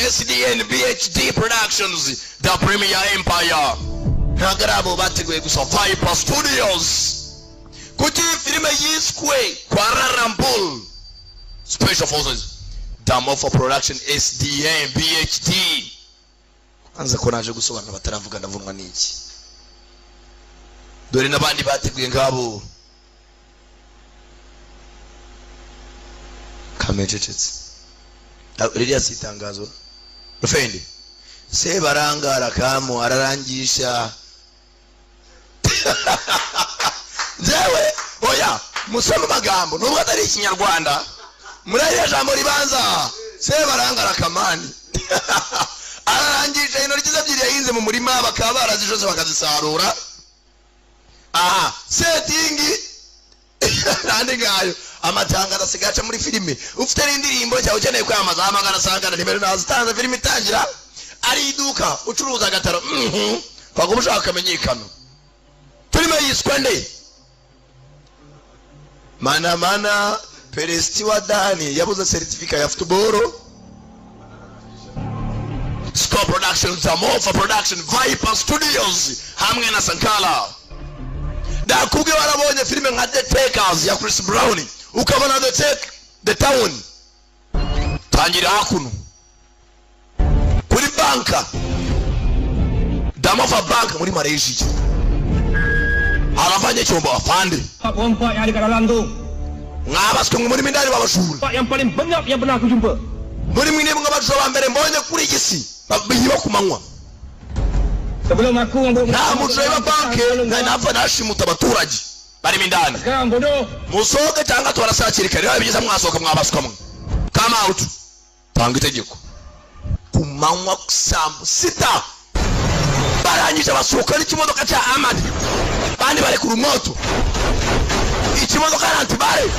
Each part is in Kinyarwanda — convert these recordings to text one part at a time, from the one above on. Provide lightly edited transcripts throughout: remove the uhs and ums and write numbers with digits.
SDN BHD Productions, The Premier Empire. Ntabwo ari abo bateguye gusa, Viper Studios. Kuki iyi filime yiswe Kuala Lumpur Special Forces, Damofa Production, SDN BHD? Anza ko naje gusobanura bataravuga, ndavunwa n'iki? Dore n'abandi bateguye ngabo. Kamececetse ririya si itangazo. Rufendi Sebarangara kamu ararangisha. Njyewe oya, musome amagambo nubwo atari ikinyarwanda, muri ariya jambo ribanza Sebarangara kamani ararangisha intoryi ze ebyiri yahinze mu murima, bakaba barazishose bakazisarura. Aha setingi nandi ngayo amatangazo asigaye aca muri filime. Ufite n'indirimbo cyangwa ukeneye kwamamaza, hamagara Sankara, nimero nazitanze. Filime itangira ari iduka ucuruza agataro, twaguma ushaka akamenyekano. Filime yiswe nde? Mana mana Peresti wa Dani yabuze certificate ya football. Score Productions, Amorpha Production, Viper Studios hamwe na Sankara. Ndakubwiye warabonye filime nka The Takers ya Chris Brown, ukabona The Take The Town. Tangira hakuno kuri banka Damova Bank muri Malaysia, haravanye cyombo afande. Hak rompak yang ada kat dalam tu. Mwabaswe ngo muri mindari babashura. Pak yang paling bengap yang pernah aku jumpa. Muri mwe nimwe abajura ba mbere mbonye kuri iyi si biba ku manywa. Sebelum aku yang Nta mujura wa banke nta napfa nashimuta abaturage barimo indani. Sekarang bodoh. Musohoke cyangwa tubarasakira kare. Biba byiza mwasohoka mwabaswa mwe. Come out. Tanga itegeko. Ku manywa saa sita barangije basohoka n'ikimodoka cya Ahmad. Bandi barekura umwoto. Ikimodoka ya antibare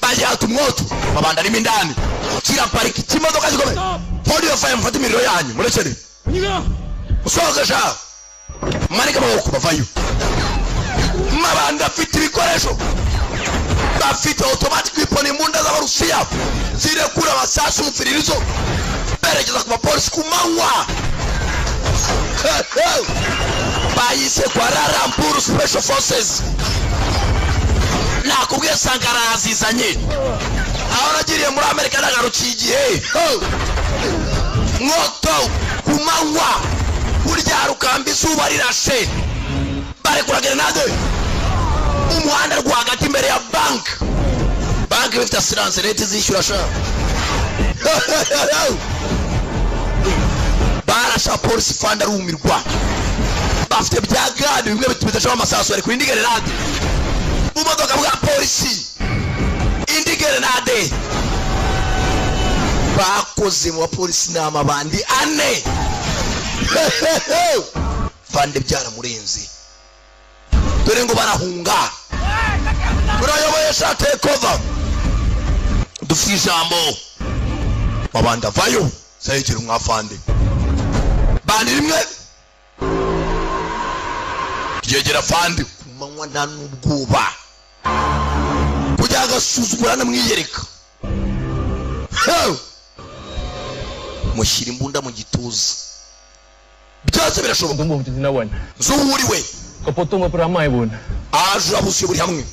bajyata umwoto, babanda arimo indani. Kiraparika ikimodoka gikomeye. Hold fire, mufate imiriro yanyu murekere. Musohoke sha. Mwareke amaboko bavayo. Mabanda afite ibikoresho, bafite automatic weapon, imbunda z'Abarusiya zirekura amasasu umufiririzo, berekeza ku bapolisi ku manywa. Bayise Kuala Lumpur Special Forces. Nakubwiye Sankara yazizanye. Aho nagiriye muri Amerika nagarukiye igihe. Mwoto ku manywa, burya rukamba izuba rirashe, barekura grenade mu muhanda rwagati imbere ya bank. Bank ifite assurance, leta izishyura sha. Barasha polisi fanda arumirwa. Bafite bya gade bimwe bituma amasasu, bari kuri indi grenade mu modoka bwa polisi. Indi grenade bakoze mu bapolisi ni amabandi ane. Fande byaramurenze, dore ngo barahunga. Turayoboye sha, take over, dufite ijambo. Mabanda vayo sayegera umwafande. Bandi rimwe ryegera fande ku manywa nta n'ubwoba, kugira agasuzugura namwiyereka. Mushyira imbunda mu gituza, byose birashoboka. Tumbuh macam cendawan. Zuhuriwe. Kau potong berapa ramai pun. Abajura buzuye buri hamwe.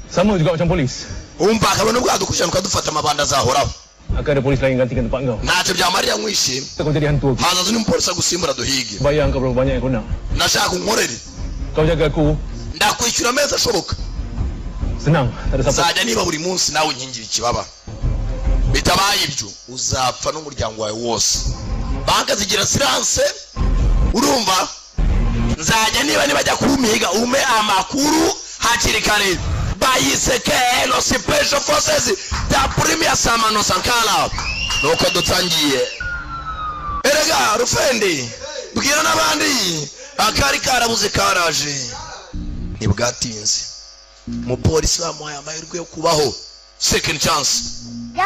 Sama juga macam polis. Umva akabona ubwadukurikirana ukadufata, amabanda azahoraho. Akan ada polis lain gantikan tempat kau. Ntacyo byamarira nkwishima. Kau jadi hantu aku. Hazaza undi mupolisi agusimbura duhige. Bayar kau berapa banyak yang kau nak. Nashaka unkorere. Kau jaga aku. Ndakwishyura amezi ashoboka. Senang, tak ada siapa. Nzajya niba buri munsi nawe unkingira ikibaba. Bitabaye ibyo uzapfa n'umuryango wawe wose. Banka zigira silence, urumva? Nzajya niba nibajya kumiga ume amakuru hakiri kare. Bayise KL Special Forces da Premier Samano Sankara. Nuko dutangiye. Erega Rufendi, bwira n'abandi akari karabuze karaje. Ntibwatinze. Umupolisi bamuhaye amahirwe yo kubaho, second chance.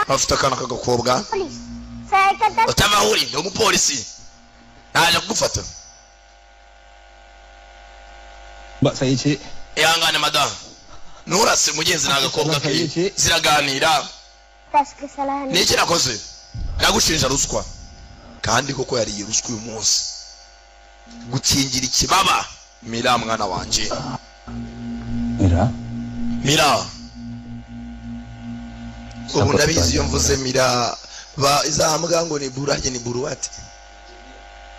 Afite akana k'agakobwa. Polis. Saya kata Utamahuri ndi umupolisi, naje kugufata. Bak saya cik. Ihangane madamu, nturase mugenzi, ni agakobwa ke ziraganira. atas kesalahan Ni iki nakoze? Nagushinja ruswa. Kandi koko yariye ruswa uyu munsi. Gukingira ikibaba Mira, mwana wanjye. Mira. Mira, ubu ndabizi, iyo mvuze Mira ba izambwa ngo ni burage ni buruwate,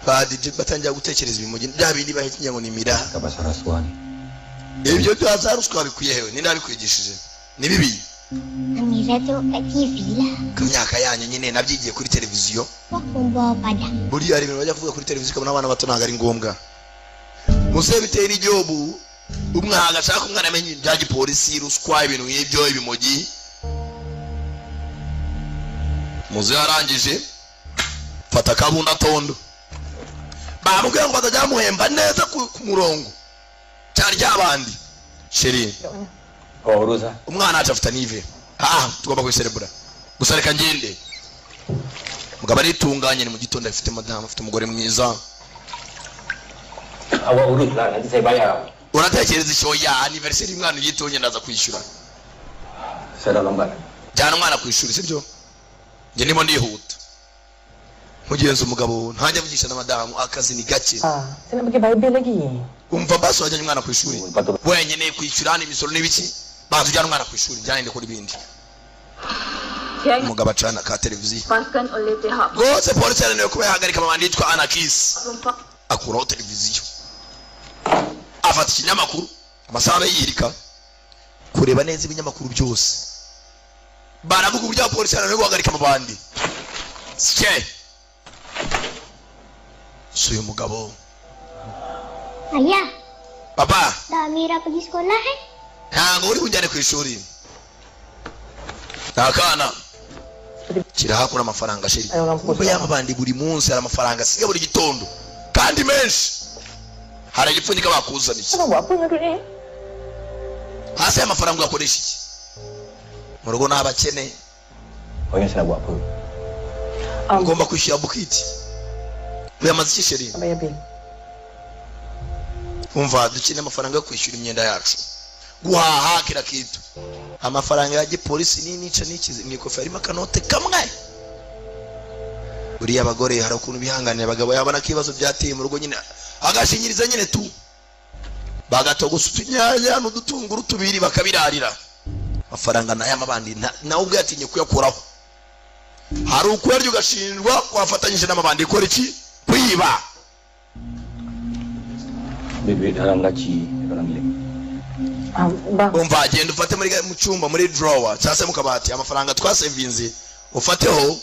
ba DJ batangira gutekereza ibimogi bya bindi bahekenya ngo ni mira. Pasal rasuah ni. Ibyo bya za ruswa bikwiye hewe? Ninde wabikwigishije? Ni bibi. Amira tengok kat TV lah. Ku myaka yanyu nyine nabyigiye kuri televiziyo. Wah, membawa padang. Buriya hari ibintu bajya kuvuga kuri televiziyo ukabona abana bato ntabwo ari ngombwa. Musore bitera igihugu umwana agashaka umwana amenye ibya gipolisi, ruswa, ibintu nk'ibyo, ibimogi. Muze yarangije fata akabunda tondo, bamubwira ngo batajya bamuhemba neza ku murongo cyari ry'abandi chéri. Kau urus lah. Umwana wacu afite anniv, ah, tugomba kuyiserebura. Gusa reka ngende. Mugabo aritunganye, ni mu gitondo, afite madamu, afite umugore mwiza. Awak urus lah, nanti saya bayar. Uratekereza icyo ya anniversaire y'umwana uyitonye, ndaza kwishyura. Saya dah lambat. Jyana umwana ku ishuri, sibyo? Njye ndimo ndihuta. Mugenzi, umugabo ntajya avugisha na madamu, akazi ni gake. Ah, saya nak pergi bayar bil lagi. Umva, basi wajyanye umwana ku ishuri Patut. wenyine, kwishyura n'imisoro n'ibiki. Banza ujyane umwana ku ishuri, njyane ndikora ibindi. Umugabo acana ka televiziyo. Lepaskan oleh pihak Rwose polisi yananiwe kuba yahagarika amabandi yitwa Anakisi. perompak. Akuraho televiziyo, afata ikinyamakuru, amasaha abe yirika kureba neza ibinyamakuru byose baravuga uburyo abapolisi yananiwe guhagarika amabandi. Sike si uyu mugabo. Ayah, Papa. Dah Amira pergi sekolah eh? Ntabwo uri bujyane ku ishuri, ni akana kirahakura amafaranga chéri. Kuko y'amabandi buri munsi hari amafaranga asiga buri gitondo kandi menshi, hari igipfunyika bakuzaniye. Kau buat apa dengan duit ni? Hasi y'amafaranga uyakoresha iki? Mu rugo ni abakene. Kau ingat saya nak buat apa? Ugomba kwishyura bukiti. Uyamaze iki, chéri? Bayar bil. Umva, dukeneye amafaranga yo kwishyura imyenda yacu, guhaha kila kitu. Amafaranga ya gipolisi ni nica nikize. Mu ikofi harimo akanote kamwe. Buriya abagore hari ukuntu bihanganira abagabo, yabona ko ibibazo byateye mu rugo nyine agashinyiriza nyine tu, bagatogosa utunyanya n'udutunguru tubiri bakabirarira. Amafaranga nayo amabandi nawe ubwo yatinye kuyakuraho. Hari ukuyarya ugashinjwa wafatanyije n'amabandi ikora iki? Kwiba. Duit-duit dalam laci, dalam bilik. Ah, bang. Umva, genda ufate muri mu cyumba, muri drawer cyangwa se mu kabati, amafaranga twasevinze ufateho,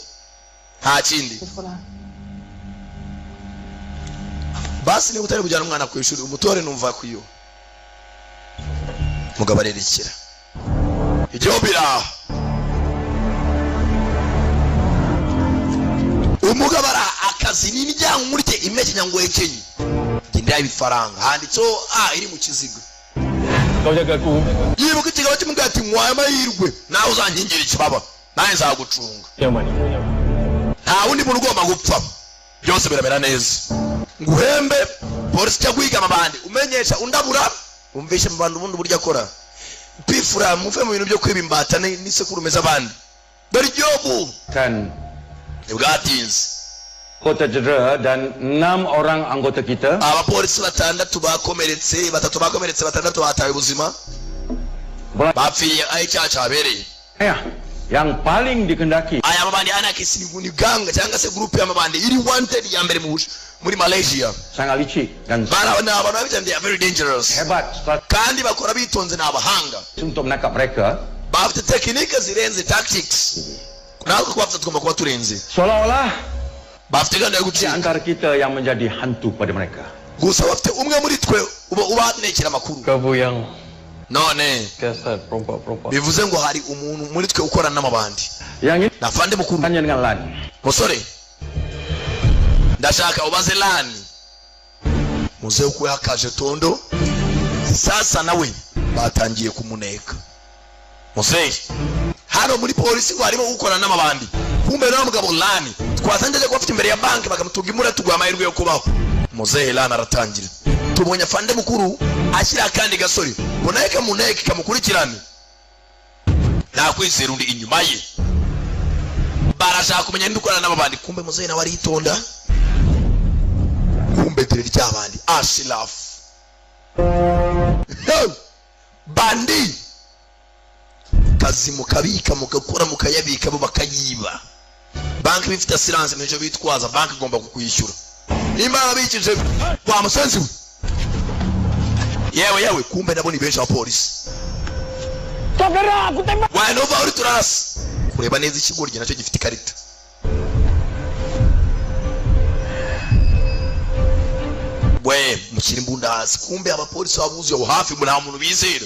nta kindi. Sekolah. Basi niba utari kujyana umwana ku ishuri, umutore numva kuyo. Mugabo arerekera igihugu biraha. Umugabo ara akazi n'imiryango nkurye imeke ngo hekenye genda ibifaranga handitseho a iri mu kiziga. Kau jaga aku. Yibuka ikigabo kimubwira ati: "Nkwaye amahirwe, nawe uzankingira ikibaba, nawe nzagucunga." Yang mana? Nta wundi muntu ugomba gupfa, byose biramera neza, nguhembe. Polisi ijya guhiga amabandi, umenyesha undabura, umvishe amabandi ubundi uburyo akora. Pifura muve mu bintu byo kwiba imbata n'isekurume z'abandi. Dore igihugu Kan ntibwatinze. Kota cedera dan enam orang anggota kita Abapolisi batandatu bakomeretse, batatu bakomeretse, batandatu batawe ubuzima, bapfiriye aho icyaha cyabereye. Ya, yang paling dikendaki Aya mabandi anakisi ni gang cyangwa se groupe y'amabandi iri wanted ya mbere muri Malaysia. Sangat licik dan Bari ni abantu babi cyane, they are very dangerous. Hebat strategi Kandi bakora bitonze, ni abahanga. Untuk menangkap mereka. Bafite tekinike zirenze, tactics, natwe kubafite tugomba kuba turenze. Seolah-olah Bafite gahunda yo di gucika. Antara kita yang menjadi hantu pada mereka. Gusa bafite umwe muri twe uba ubanekera amakuru. Kau yang None siasat perompak-perompak. Bivuze ngo hari umuntu muri twe ukorana n'amabandi. Yang ini Nafande mukuru. Tanya dengan Lan. Musore, ndashaka ubaze Lani muze uko yakaje tondo. Sasa nawe batangiye kumuneka muzehe. Hano muri polisi ngo harimo ukorana n'amabandi, kumbe nawe mugabo Lani twasanze aje kuba afite imbere ya banki, bakamutunga imura, tuguha amahirwe yo kubaho. Muzehe Lani aratangira. Tubonye afande mukuru ashyira akandi gasore ngo nawe kamuneke kamukurikirane, nta kwizera undi inyuma ye. Barashaka kumenya ninde ukorana n'abandi. Kumbe muzehe nawe aritonda. Kumbe dore ry'abandi Ashraf bandi kazi mukabika mugakora mukayabika bo bakayiba. Banki bifite assurance n'icyo bitwaza, banki igomba kukwishyura. Nimba abikije wa musenzi yewe yewe. Kumbe nabo ni benshi abapolisi. Wanova uri turarasa kureba neza ikigoryi nacyo gifite ikarita. We mushyira imbunda hasi. Kumbe abapolisi babuzuye aho hafi, nta muntu bizera.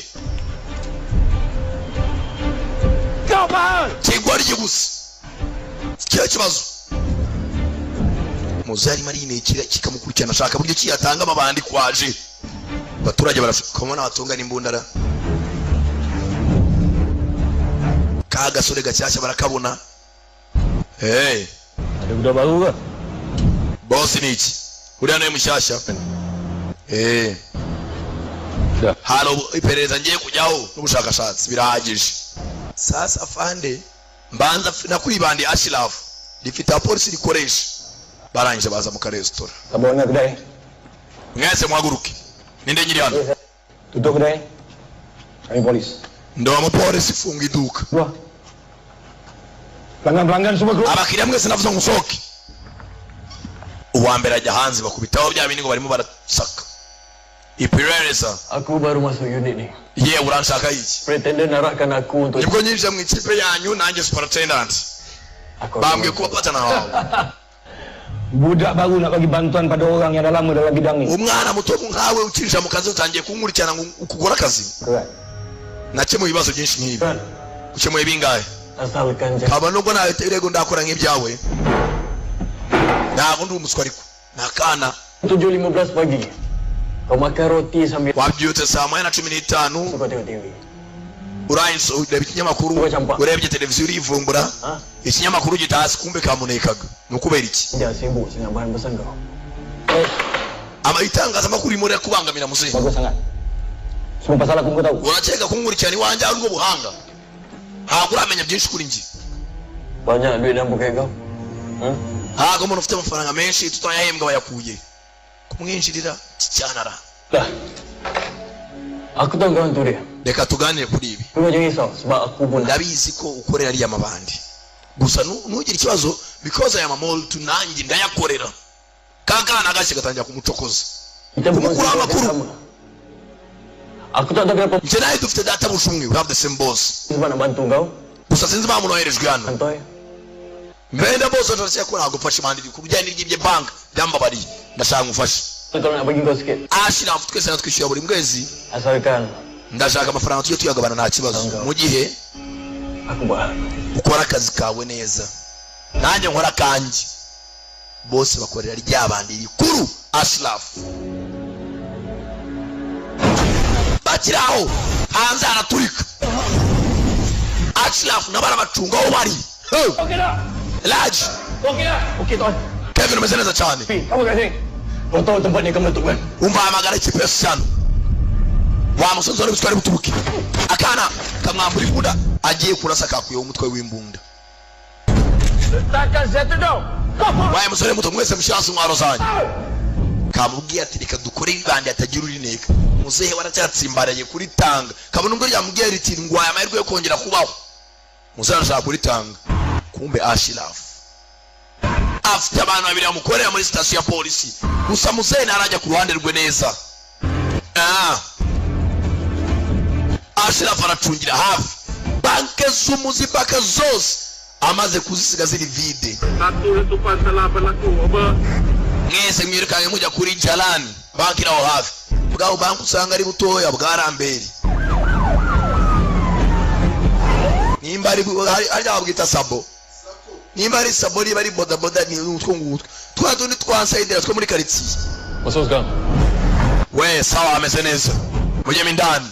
Kigoryi gusa kiyo kibazo. Muze arimo arinekera kikamukurikirana, ashaka buryo kiyatanga amabandi kwaje. Abaturage barashaka batunga n'imbundara. Ka gasore gashyashya barakabona. Hey, Ada budak baru ke? Boss ni iki? Uriya nawe mushyashya. Eh. Hano iperereza ngiye kujyaho n'ubushakashatsi birahagije. Sasa afande mbanza nakwibandi Ashraf rifite abapolisi rikoresha. Barangije baza mu karesitora. Kau kedai. Mwese muhaguruke. Ninde nyiri hano? Tutup kedai. Kami polis. Ndo abapolisi, funga iduka. Keluar. Pelanggan-pelanggan semua keluar. Abakiriya mwese navuze ngo musohoke. Uwa mbere ajya hanze, bakubitaho bya bindi ngo barimo barasaka iperereza. Aku baru masuk unit ni. Yewe, uranshaka iki? Pretender arahkan aku untuk Nibwo nyinjira mu ikipe yanyu, nanjye superintendent Aku bambwiye kuba patana wawe. Budak baru nak bagi bantuan pada orang yang dah lama dalam bidang ni. Umwana muto nkawe ukinjira mu kazi utangiye kunkurikirana ngo ukugora akazi. Correct. Nakemuye ibibazo byinshi nk'ibi. Ukemuye bingahe? Asalkan jangan Kaba nubwo nawe irego ndakora nk'ibyawe, ntabwo ndi umuswa, ariko ni akana. 7.15 pagi. Kau makan roti sambil Wabyutse saa 1:15, kau tengok TV. urangije ureba ikinyamakuru, urebye televiziyo urivumbura. Ha? Ikinyamakuru gitasi, kumbe kamunekaga. Ni ukubera iki? Dia sibuk dengan bahan pesan kau. Eh, Ama itangazamakuru ririmo rirakubangamira, muzehe. Bagus sangat. Semua pasal aku kau tahu. Urakeka kunkurikirana iwanjye ari ubwo buhanga? Ntabwo uramenya byinshi kuri njye. Banyak duit dalam poket kau. Ntabwo umuntu ufite amafaranga menshi tutayahembwa bayakuye kumwinjirira cyanara. Dah. Aku tahu kawan tu dia. Reka tuganire kuri ibi. Kau jangan risau sebab aku pun Ndabizi ko ukorera ariya mabandi, gusa ntugire ikibazo because aya mamoltu nanjye ndayakorera. Kakana gashya gatangira kumucokoza, kita bukan kumukuraho sibuk yang amakuru. sama. Aku tak tahu kenapa Njye nawe dufite databuja umwe, we have the same boss. sebab nak bantu kau. Gusa sinzi impamvu noherejwe hano. Santoy. Mbenda bose ndashaka ko nagufasha imanda ku bijyanye n'iby'ibye bank byambabariye, ndashaka ngufashe. Kalau nak bagi kau sikit. Ashira twese natwishyura buri mwezi. Asalkan Ndashaka amafaranga tujye tuyagabana, nta kibazo, mu gihe aku buat. ukora akazi kawe neza nanjye nkora akanjye. Bose bakorera ryabandi rikuru Ashraf. Bakiri aho hanze haraturika. Ashraf nabo arabacunga aho bari. Hey! Laji. Okey tak? Okey tuan. Kevin, umeze neza cyane. Pi, kamu kat sini. Kau tahu tempat ni akan meletup kan? Umva, hamagara ikipe yose hano. Wa musozi wari butware buturuke. Akana kamwambura imbunda, agiye kurasa kakuyeho umutwe w'imbunda. Letakkan senjata kau. Waye musore muto, mwese mushyira intwaro zanyu. Kamubwiye ati reka dukore ibandi hatagira urineka. Muzehe waracyatsimbaraye kuri tanga, kabona ubwo ryamubwiye riti ngwaye amahirwe yo kongera kubaho. Muzehe arashaka kuritanga. Kumbe Ashiraf afite abantu babiri bamukorera muri sitasiyo ya polisi, gusa muzehe ntarajya ku ruhande rwe neza. Ah. Ashiraf aracungira hafi banke z'umuzi, banke zose amaze kuzisiga ziri vide. Satu letupan telah berlaku. Over. Mwese mwirukanke mujya kuri Jalani, banki iri aho hafi. Bwaho banki usanga ari butoya bwa ramberi, nimba ari harya babwita sabo, nimba ari sabo, niba ari bodaboda, ni utwo ngutwo twa tundi twansayidira two muri karitsiye. Masuk sekarang. We sawa, ameze neza, mujyemo indani.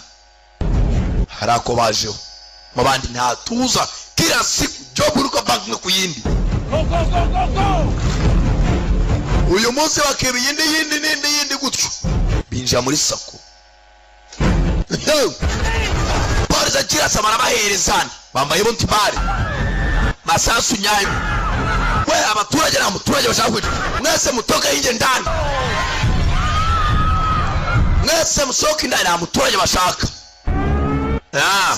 Hari ako bajeho mu bandi ntatuza, kila siku job uruko banki imwe ku yindi. Uyu munsi bakiba iyindi, yindi n'indi yindi gutyo. Binjira muri SACCO, polisi akirasa barabaherezana, bambaye bontibare. Masasu nyayo. We abaturage nta muturage bashaka kwica. Mwese mutoke hinge ndani. Mwese musohoke indani, nta muturage bashaka. Ah.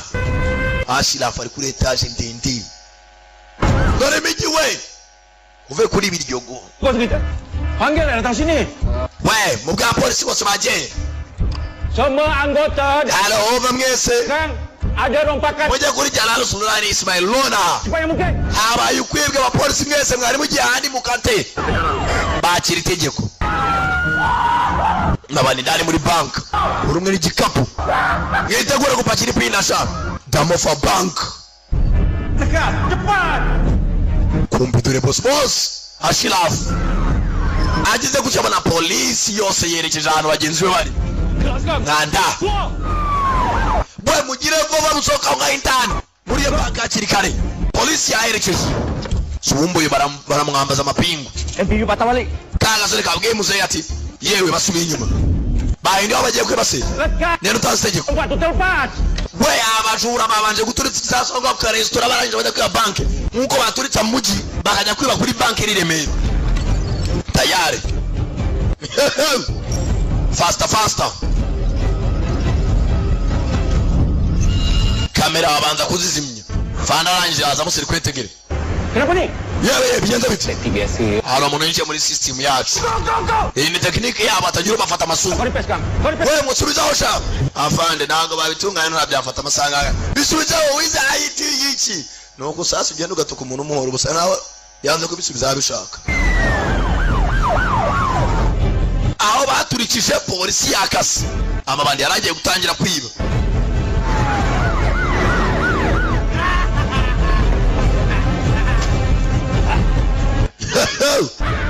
Ashirafu ari kuri etage ndende. Dore imijyi we. Uve kuri Biryogo. Panggil datang sini. We, mu bwa polisi bose bagiye. Semua anggota. Halo, over mwese. Ada rompakan. Mujye kuri Jalal Sultan Ismail Lona. Supaya mungkin. Habaye ukwibwa abapolisi mwese mwari mugiye ahandi mukate. Bakira itegeko. Nabandi ndani muri bank. Uri umwe n'igikapu. Mwitegure gupakira ipina sha. Damofa Bank. Cepat, cepat. Kumbi dore boss boss. Ashiraf. Ageze gutya na polisi yose yerekeje ahantu bagenzi be bari. Mwanda. Bwe mugire vuba musohoka nka intani muri iyo banki hakiri kare. Polisi yaherekeje. Subumbuye baramwambaza amapingu. MPU patah balik. Ka gasore kabwiye muzehe ati yewe basubiye inyuma. Bahindi aho bagiye kwibasira. Nero utazi itegeko. We abajura babanje guturitsa igisasu ngo ku resitora barangije bajya kwiba banki. Nkuko baturitsa mu mujyi bakajya kwiba kuri banki iri Remera. Tayari. Faster faster. Kamera abanza kuzizimya. Fana arangije aza musiri kwetegere. Kenapa ni? Yewe bigenze bite? Hari umuntu yinjiye muri system yacu. Iyi ni tekinike yabo atagira ubafata amasura. We musubizaho sha. Afande ntabwo babitunganya ntabyafata amasaha. Bisubizaho wize IT y'iki. Nuko sasa ugenda ugatuka umuntu umuhora ubusa nawe yanze kubisubiza abishaka. Aho baturikije polisi yakase. Amabandi yaragiye gutangira kwiba.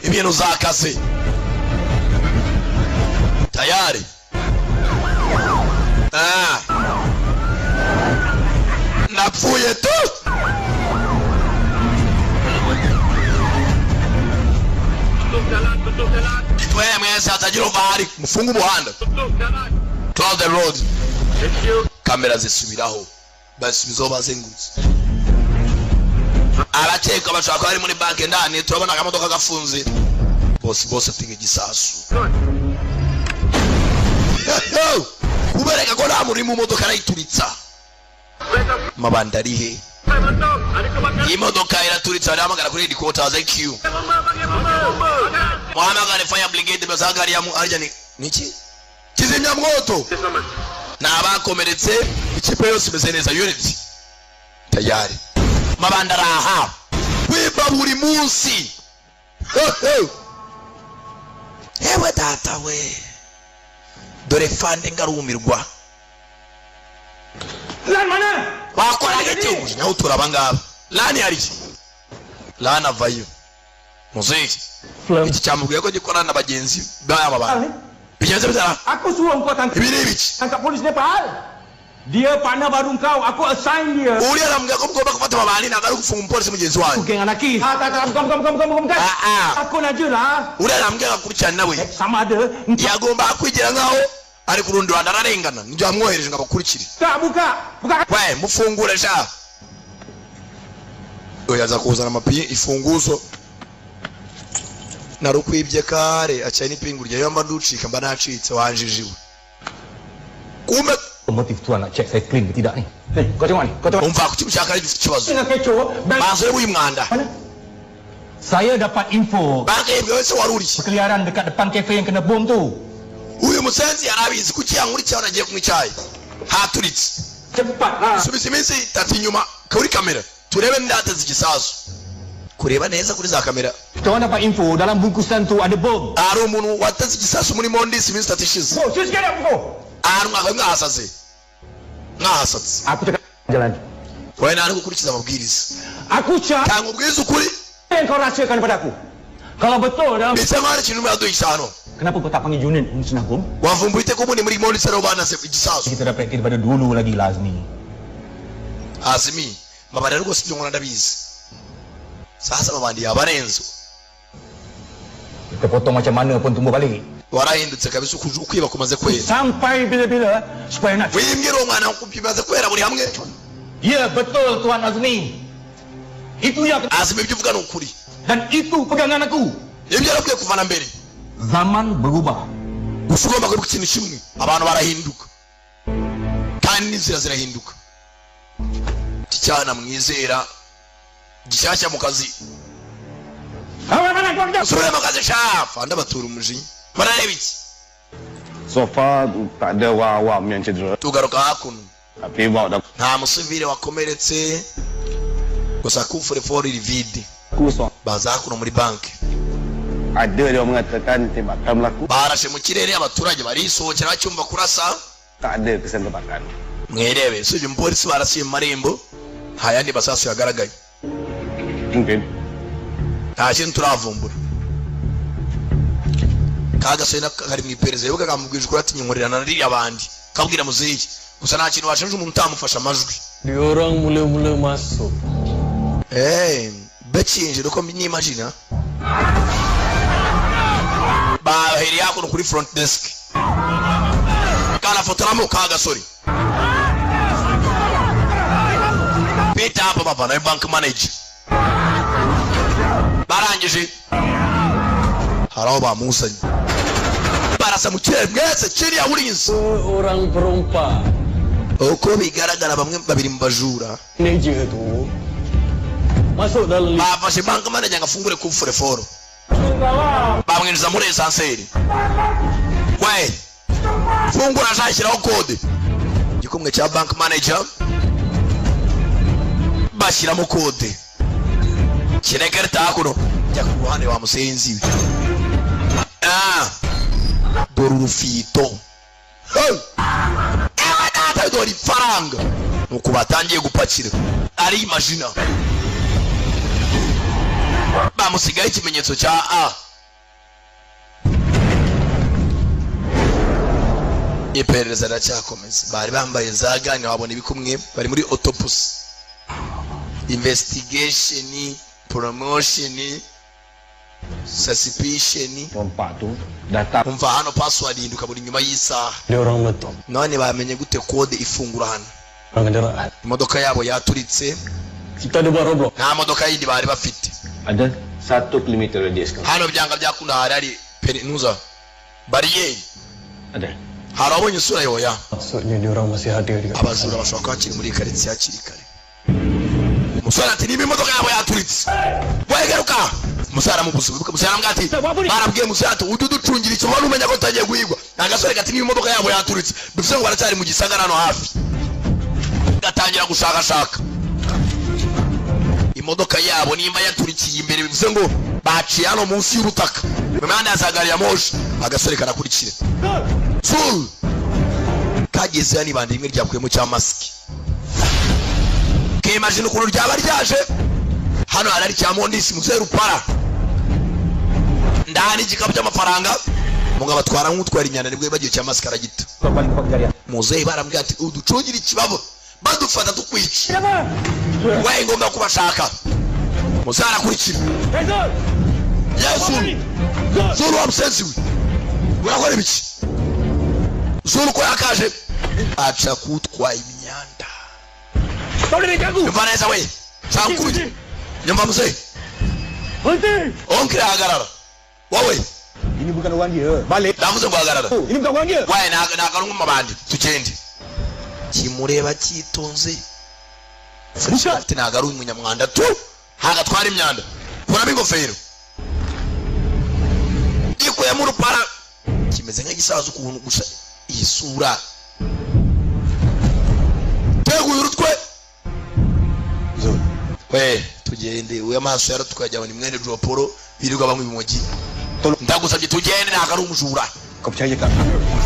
Ibintu zakase. Tayari. Ah. Napfuye tu. Twe mwese hatagira uvari mufunge umuhanda. Close the road. Kamera zisubiraho. Basubizaho bazengurutse. Abakeka bashaka ko ari muri banki ndani turabona akamodoka gafunze. Boss boss atinga igisasu. Kubereka ko nta muri mu modoka arayituritsa. Mabanda ari he? Imodoka iraturitsa arahamagara kuri headquarters IQ. Muhamagare fire brigade bazagari ya arya ni niki? Kizimyamwoto. Nabakomeretse ikipe yose imeze neza unit. Tayari. Mabanda araha. Kwiba buri munsi. Ewe data we. Dore fande ngarumirwa. Lan mana? Bakora gake umujinya utura abangaba. Lani hari iki? Lana avayo. Muziki. Iki cyamubwiye ko gikorana na bagenzi b'aba bantu. Bigenze bitara. Aku suruh kau tangkap. Ibi ni ibiki? Tangkap polis Nepal. Dia partner baru kau, aku assign dia. Uriya aramubwira ko mugomba gufata amabandi ntabwo ari gufunga umupolisi mugenzi wanyu. Geng anarkis. Ah, tak tak, bukan bukan bukan bukan bukan. Aku aja lah. Uriya aramubwira akurikirana nawe. Sama ada. Yagomba kwigira nkaho ari ku rundi ruhande ararengana. Nibyo yamwohereje ngo abakurikire. Tak buka. Buka. We mufungure sha. Oya aza kuzana amapi ifunguzo. Narukwibye kare acaye n'ipingu rya yamba nducika mba nacitse wanjijiwe. Kumbe Motif tuan nak check saya clean ke tidak ni. Hey, kau tengok ni, kau tengok. Umva ku cyaka ari gifite ikibazo. Tengah kecoh. Banze uyu mwanda. Saya dapat info. Banke yebwe wese waruri. Perkeliaran dekat depan kafe yang kena bom tu. Uyu musenzi yarabizi kuki yankurikiye aho nagiye kunywa icyayi. Haturitse. Cepatlah. Subiza iminsi itatu inyuma kuri kamera. Turebe ndateze igisasu. Kureba neza kuri za kamera. Kita orang dapat info dalam bungkusan tu ada bom. Hari umuntu wateze igisasu muri Mondisi iminsi itatu ishize. Oh, cuci sekali aku. Ahantu mwahasaze. Mwahasatse. Aku cakap jalan. Wowe nta gukurikiza amabwiriza. Aku cakap. Tanga ubwiza ukuri. Yang kau rahsiakan pada aku. Kalau betul dalam. Bisa nkaho hari ikintu mwaduha isano. Kenapa kau tak panggil unit musnah bom? Wavumbuye ite ko ubundi muri Mondisi ariho banase igisasu. Kita dah praktis daripada dulu lagi lah Azmi. Azmi, mbabarira rwose ibyo nkora ndabizi. Sasa mabandi yabarenze. Kita potong macam mana pun tumbuh balik. Warahindutse kabisa ukwiba kumaze kwera. Sampai bila-bila supaya nak wimbwira uwo mwana bimaze kwera buri hamwe. Ya betul Tuan Azmi. Itu yang Azima, ibyo uvuga ni ukuri. Dan itu pegangan aku. Ibyo yarakwiye kuva na mbere. Zaman berubah. Gusa ugomba kwibuka ikintu kimwe, abantu barahinduka kandi n'inzira zirahinduka. Iki cyana mwizera gishyashya mu kazi, usubire mu kazi shafa, ndabatura umujinya, barareba iki? So far tak ada orang awam yang cedera. Tugaruka hakuno. Tapi bawa dah Nta musivile wakomeretse, gusa coffre-fort iri vide. kosong. Baza hakuno muri banki. Ada dia mengatakan tembakan berlaku. Barashe mu kirere, abaturage barisohokera bacyumva kurasa. Tak ada kesan tembakan. Mwirebe, usibye umupolisi barasiye mu marembo, nta yandi masasu yagaragaye. Mungkin. Nta kintu turavumbura. Ka gasore nako kari mu iperereza, yoga kamubwije ukuri ati nyinkorera na ririya bandi, kabwira muzeyi gusa nta kintu washinja umuntu utamufashe amajwi. Diorang mula-mula masuk. Eh, bakinjira uko nimagina bahereye hakuno kuri front desk, kanafotoramo ka gasore Peter hapa, bavanayo bank manager. Barangije hari aho bamuzanye, barasa mu kirere mwese kiriya urinze. Orang perompak. Uko bigaragara bamwe babiri mu bajura Manager tu masuk dalam lift. Bafashe bank manager ngo afungure coffre-fort, bamwinjiza muri ascenseur. We fungura, ashashyiraho kode, igikumwe cya bank manager bashyiramo kode kirekarita hakuno, jya ku ruhande wa musenzi we. Ah, dore urufito. Hey! Ewe data, dore ifaranga nuko batangiye gupakira, ari imagina bamusigaho ikimenyetso cya A. Iperereza riracyakomeza. Bari bambaye za gants, wabona ibikumwe bari muri autopsy, investigation, promotion, suspicion. Rompak tu datang Umva hano, password ihinduka buri nyuma y'isaha. Diorang meletup. None bamenye gute kode ifungura hano? Orang kenderaan. Imodoka yabo yaturitse. Kita ada buat roadblock. Nta modoka yindi bari bafite. Ada 1 kilometer radius kan? Hano byanga byakunda hari hari perinuza bariyeri. Ada. Hari abonye isura yoya. Maksudnya diorang masih ada di kat Abajura bashobora kuba bakiri muri iyi karitsiye hakiri kare. Umusore ati niba imodoka yabo yaturitse, wegaruka. Umusore aramubuza. Umusore aramubwira ati barabwiye umusore ati ujye uducungira icyo wari umenya ko utagiye guhigwa. Agasore gati niba imodoka yabo yaturitse, bivuze ngo baracyari mu gisagara hano hafi. Gatangira gushakashaka imodoka yabo, nimba yaturikiye imbere, bivuze ngo baciye hano munsi y'ubutaka mu mihanda ya za gari ya moshi. Agasore karakurikira Zul, kageze hano ibandi rimwe ryakuyemo cya masiki, kimagine ukuntu ryaba ryaje hano. Hari ari cya mondisi muzeru para ndani igikapu cy'amafaranga, mugabo atwara nk'utwara inyanda, nibwo yibagiwe cya masiki aragita. Muzehe barambwira ati uducungire ikibabo, badufata tukwica, we ngomba kubashaka. Muzehe arakurikira. Yesu, Zuru wa musenzi we, urakora ibiki? Zuru ko yakaje aca kutwaye imyanda. Nyumva neza we, sankubye, nyumva muzehe. Onkire, hagarara wowe. Ini bukan orang dia. Balik. Ndavuze ngo hagarara. Ini bukan orang dia. Waye ntabwo ari umwe mu bandi, tugende. Kimureba cyitonze, afite ntabwo ari umunyamwanda tu, ntabwo atwara imyanda. Kuramo ingofero, gikuyemo urupara, kimeze nk'igisaza ukuntu, gusa iyi sura teguye urutwe. We tugende, we amaso yaratwaye, ni mwene Joporo birirwa banywa ibimogi. Ndagusabye tugende, ntabwo ari umujura. Kau percaya tak?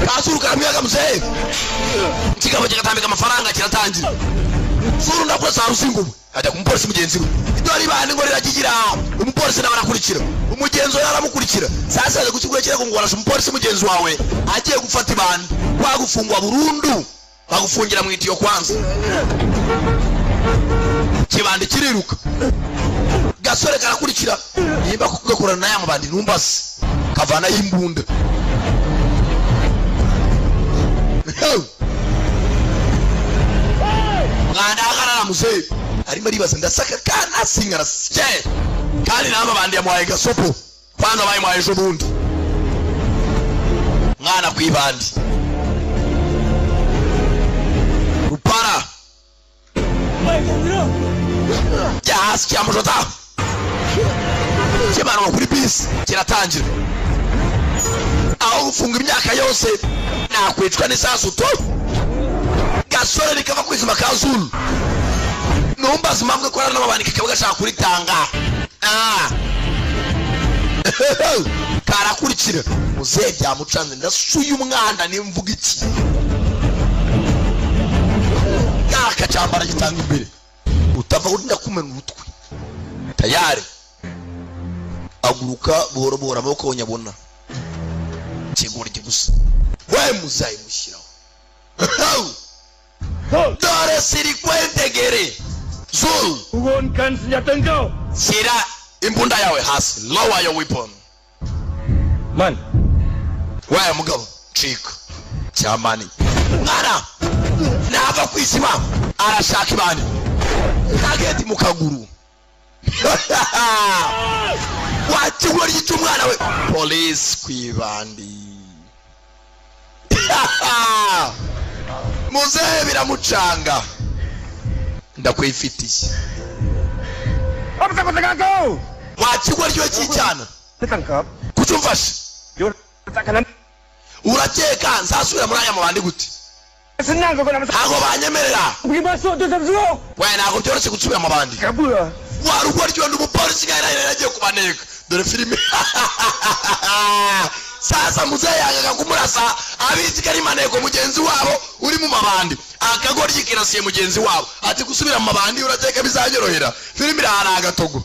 Kazuru karamwiyaga muzehe, kigabo kigatambika amafaranga kiratangira. Zuru ndakura rusinguwe, ajya ku mupolisi mugenzi we, idori ibandi ngo rirakigira. Umupolisi nawe arakurikira, umugenzi we aramukurikira. Sasa yaje ku kigo kirego ngo warashe umupolisi mugenzi wawe agiye gufata ibandi, wagufungwa burundu, bagufungira mu itiyo. Kwanza kibandi kiriruka, gasore karakurikira, nimba gakorana n'aya mabandi numbase kavanayo imbunda. Mwana, hagarara. Muzehe arimo aribaza, ndasaka kana sinkarasye, kandi n'aba bandi yamuhaye gasopo. Kwanza bayimuhaye ejo bundi, mwana ku ibandi rupara jya hasi, cyamujota kimanwa kuri bisi, kiratangira. Aho gufunga imyaka yose nakwicwa n'isasu to. Gasore rikava kwizima ka zulu, numbaza impamvu ikorana n'amabandi, kakaba gashaka kuritanga. Ah. Karakurikira muzehe, byamucanze. Ndasuye umwana, nimvuga iki? Kakacyambara gitanga imbere, utava urinda kumena urutwe. Tayari aguruka buhoro buhoro, amaboko nyabona kigoryi gusa. We muzayi mushyiraho, dore sirikwentegere zul. Turunkan senjata engkau. Shyira imbunda yawe hasi, lower your weapon. Man, we mugabo, cika cyamani. Mwana nava ku izima, arashaka ibandi kageti mu kaguru. Wakigoryi cy'umwana we, polisi ku ibandi. Muzehe biramucanga, ndakwifitiye. Apa pasal kau tangkap aku? Wakigoryi we cy'icyana. Saya tangkap. Kuki umfashe? Dia takkan Urakeka nzasubira muri aya mabandi gute? senang kau nak masuk. Ntabwo banyemerera. Pergi masuk tu saya suruh. We, ntabwo byoroshye gusubira mu bandi. Kabur lah. Warugoryi wenda umupolisi nkaho yari agiye kubaneka. Dore filime sasa. Muzehe yangaga kumurasa, abizi ko ari maneko mugenzi wabo uri mu mabandi. Akagoryi kirasiye mugenzi wabo, ati gusubira mu mabandi urateka bizanyorohera? Filime irahari agatogo,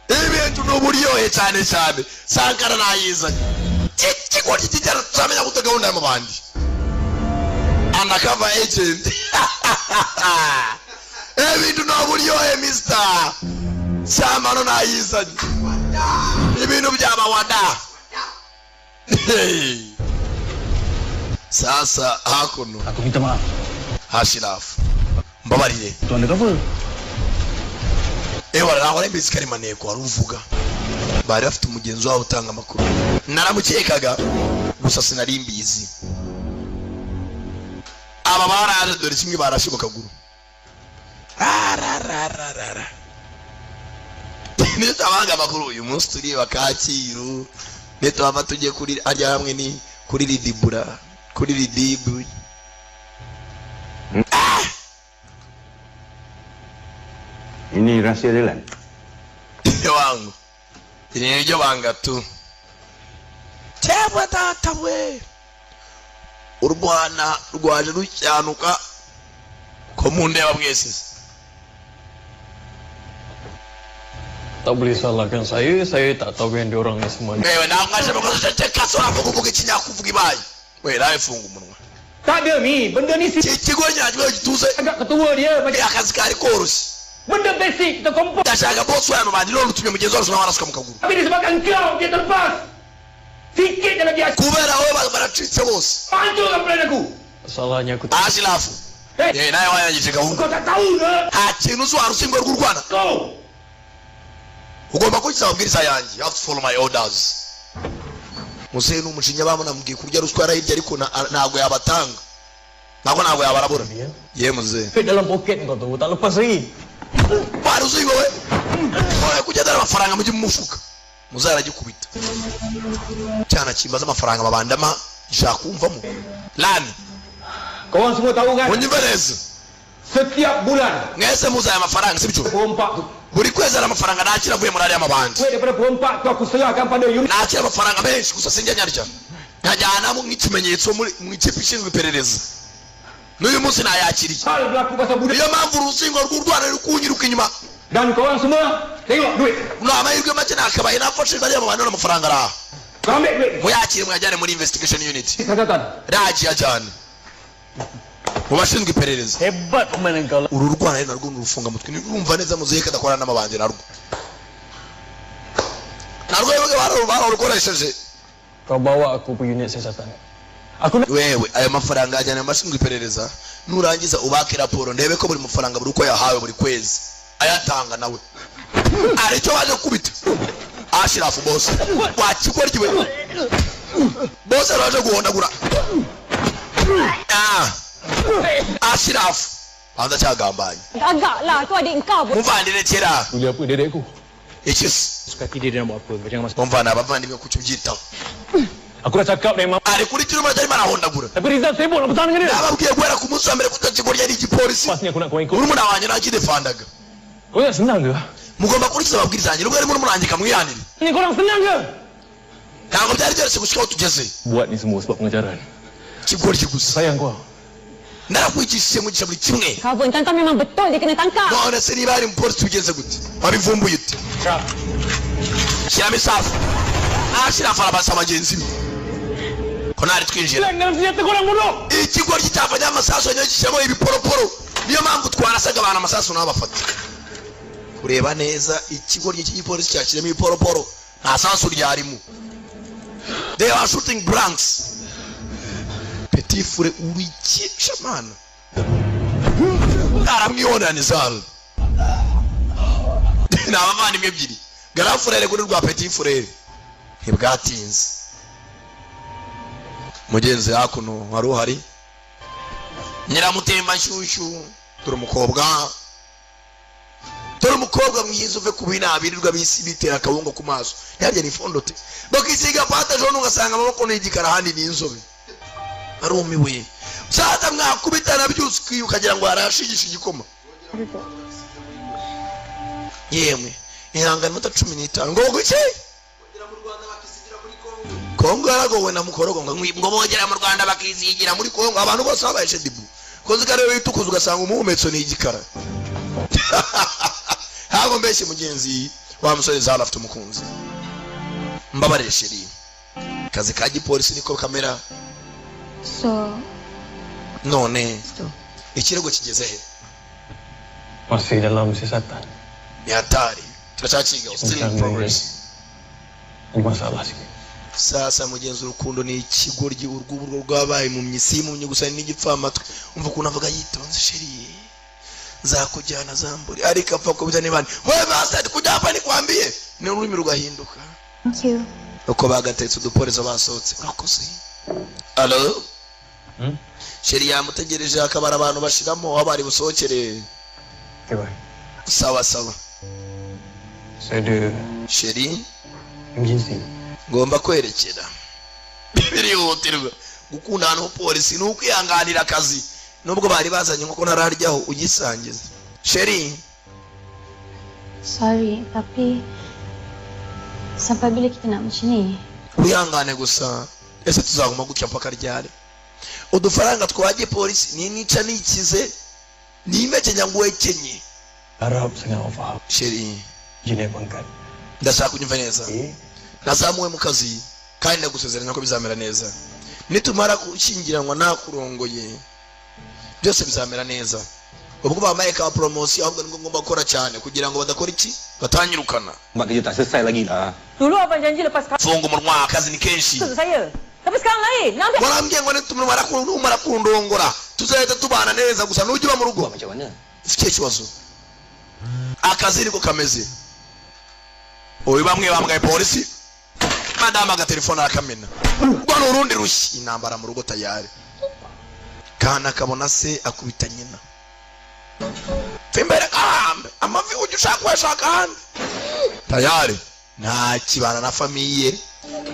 ibintu ni uburyohe cyane cyane. Sankara nayizanye. Ikigoryi kijyana, tuzamenya gute gahunda y'amabandi? Undercover agent, ibintu ni uburyohe. Mister Cyamano nayizanye, ibintu by'abawada. Hey. Sasa hakuno. Aku minta maaf. Hashirafu, mbabarire. Tuan ada apa? Ewa, ntabwo ari mbizi ko ari maneko. Wari uvuga bari bafite umugenzi wabo utanga amakuru, naramukekaga gusa sinari mbizi. Aba baraje, dore kimwe barashe mu kaguru. Ararararara, niyo tabanga amakuru. Uyu munsi tureba Kacyiru, niyo tuhava tujye kuri arya hamwe ni kuri Ridibura, kuri Ridibu. Ini rahsia jalan. Wangu, iri ni ryo banga tu. Cyangwa data we, u Rwanda rwaje rucyanuka ko mundeba mwese. Tak boleh salahkan saya, saya tak tahu yang diorang ni semua. Wewe nawe mwaje mukoze, ceceka so, uravuga uvuga ikinyakuvuga ibaye. We, nawe funga umunwa. Tak ada ni, benda ni si Iki kigo nyacyo gituze. agak ketua dia macam Akazi kari koroshye. benda basic kita kompor. Ndashaka boss wawe mabandi, none utumye mugenzi wacu nawe arasuka mu kaguru. Tapi disebabkan kau dia terlepas. Sikit je lagi asyik. Kubera wowe baracitse bose. Hancurkan plan aku. Salahnya aku tak Ashirafu. Hey. Eh, nawe wayangije gahunda. Kau tak tahu ke? Nta kintu uzi, warusingo rw'u Rwanda. Kau. Ugomba kurikiza amabwiriza yanjye, you have to follow my orders. Muzehe ni umujinya, bamunamubwiye kurya ruswa yarayirya, ariko ntabwo yabatanga, ntabwo yabarabura ye muzehe. Duit dalam poket kau tu tak lepas lagi. Wari uzi wowe wowe kugendana amafaranga mujye mu mufuka. Muzehe aragikubita cyana kimbaza amafaranga babandama gishaka kumvamo lani. Kau orang semua tahu kan? Munyumve neza. Setiap bulan Mwese muzi aya mafaranga, sibyo? perompak tu. Buri kwezi hari amafaranga nakira avuye muri ariya mabandi. Duit daripada perompak tu aku serahkan pada unit. Nakira amafaranga menshi, gusa sinjya nyarya, nkajyanamo nk'ikimenyetso muri mu ikipe ishinzwe iperereza. N'uyu munsi nayakiriye. Hal berlaku pasal budak. Niyo mpamvu uruzingo rw'u Rwanda ruri kunyiruka inyuma. Dan kau orang semua tengok duit. Ni amahirwe make nakabaye nafashe bariya mabandi, none amafaranga araha. Kau ambil duit. Muyakire, muyajyane muri investigation unit. Catatan. Ragiye ajyane mu bashinzwe iperereza. Hebat permainan kau lah. Uru rwana rero narwo ni urufungamutwe. Nirumva neza muzehe ko adakorana n'amabandi, narwo yebwe bararukoresheje. Kau bawa aku pergi unit siasatan. Wewe, ayo mafaranga ajyana mu bashinzwe iperereza, nurangiza ubake raporo, ndebe ko buri mafaranga buri uko yahawe buri kwezi ayatanga. Nawe aricyo waje gukubita Ashirafu bose wakigoryi we, bose araje guhondagura. Ah, Ashirafu banza cyagambanye. Agak lah, tu adik kau pun. Muvandire kera. Boleh apa dia adik aku? Iki se? Suka hati dia, dia nak buat apa. Kau jangan masuk. Umva, ni abavandimwe, kuki ubyitaho? Aku dah cakap dari mama. Ari kuri kiruma arimo arahondagura. Tapi Rizal sibuk nak bertahan dengan dia. Nababwiye guhera ku munsi wa mbere ko kigoryi ari igipolisi. Pasnya aku nak kau ikut. Murumuna wanjye nakidefandaga. Kau nak senang ke? Mugomba gukurikiza amabwiriza yanjye nubwo ari murumuna wanjye, kamwihanire. Ni korang senang ke? Ntabwo byari byoroshye gushika aho tugeze. Buat ni semua sebab pengajaran. Kigoryi gusa. Sayang kau. Narakwigishije, mwigisha buri kimwe. Kau pun tantang, memang betul dia kena tangkap. None se niba hari umupolisi ugenze gute, wabivumbuye ute? Shyiramo isafu. Ashirafu arabasa bagenzi be ko ntari twinjira. Dalam senjata korang bodoh. Ikigoryi cyavanye amasasu gishyiramo ibiporoporo, niyo mpamvu twarasaga abantu amasasu ntabafate. Kureba neza, ikigoryi cy'igipolisi cyashyiramo ibiporoporo, nta sasu ryarimo. They are shooting blanks. Petit frère, urikica mana, aramwihorera. Nizal ni abavandimwe ebyiri, grand frère kuri rwa petit frère. Ntibwatinze, mugenzi hakuno wari uhari nyiramutemba nshyushyu. Dore umukobwa, dore umukobwa mwiza, uve ku bina birirwa bisi bitera akabungo ku maso, yarya ni fondote, bakisiga pâte jaune, ugasanga amaboko ni igikara ahandi ni inzobe. Arumiwe sata, mwakubitana byose ukagira ngo arashigisha igikoma. Yemwe, ihangane iminota 15 ngo guke. Kongo yaragowe na mukorogo ngo bogera mu Rwanda bakizigira muri Kongo. Abantu bose babaye shedibu kozi kare witukuza, ugasanga umuhumetso ni igikara. Ntabwo mbeshye mugenzi, wa musore Zara afite umukunzi. Mbabarire chérie, akazi ka gipolisi niko kamera. So, None ikirego kigeze he? Masih dalam siasatan. Ni hatari, turacyakiga, still in progress. Ada masalah sikit. Sasa mugenzi, urukundo ni ikigoryi, urw'uburwo rwabaye impumyi, si impumyi gusa, ni n'igipfamatwi. Umva ukuntu avuga yitonze: "Chérie, nzakujyana zamburi." Ariko apfa kubita n'ibandi: "We bastard, kujya hapa nikwambie." Ni ururimi rugahinduka. Thank you. Uko bagatetse udupolisi basohotse. Urakoze. Alo chérie, yamutegereje akabara abantu bashiramo aho bari busohokere. Okay, bye. Sawa sawa. Saya ada Chérie, emergency. Ngomba kwerekera birihutirwa. Gukundana n'umupolisi ni ukwihanganira akazi, nubwo bari bazanye inkoko ntararyaho ugisangiza chérie. Sorry, tapi sampai bila kita nak macam ni? Wihangane gusa, ese tuzaguma gutya mpaka ryari? Udufaranga twa gipolisi ni nica nikize, ni impeke ngo uhekenye. Harap sangat awak faham. Chérie, Jenis pangkat. Ndashaka kunyumva neza. Nazamuwe mu kazi kandi ndagusezeranya ko bizamera neza nitumara gushyingiranwa nakurongoye, byose bizamera neza. Ubwo bamaye ka promotion, ahubwo nibwo ngomba gukora cyane kugira ngo badakora iki, batanyirukana. Buat kerja tak selesai lagi lah. Dulu abang janji lepas kahwin Funga umunwa, akazi ni kenshi. untuk saya. Tapi sekarang lain. Nak ambil Warambwiye ngo nitumara numara kundongora tuzahita tubana neza, gusa nujya uba mu rugo. Macam mana? Ufite ikibazo, akazi niko kameze. Uyu bamwe bambwaye polisi, madamu agatelefone arakamena. Ubwo ni urundi rushyi, intambara mu rugo tayari. Kana kabona se akubita nyina. Pfa imbere kahambe amavi, ujya ushaka uyashaka ahandi. Tayari nta kibana na famille,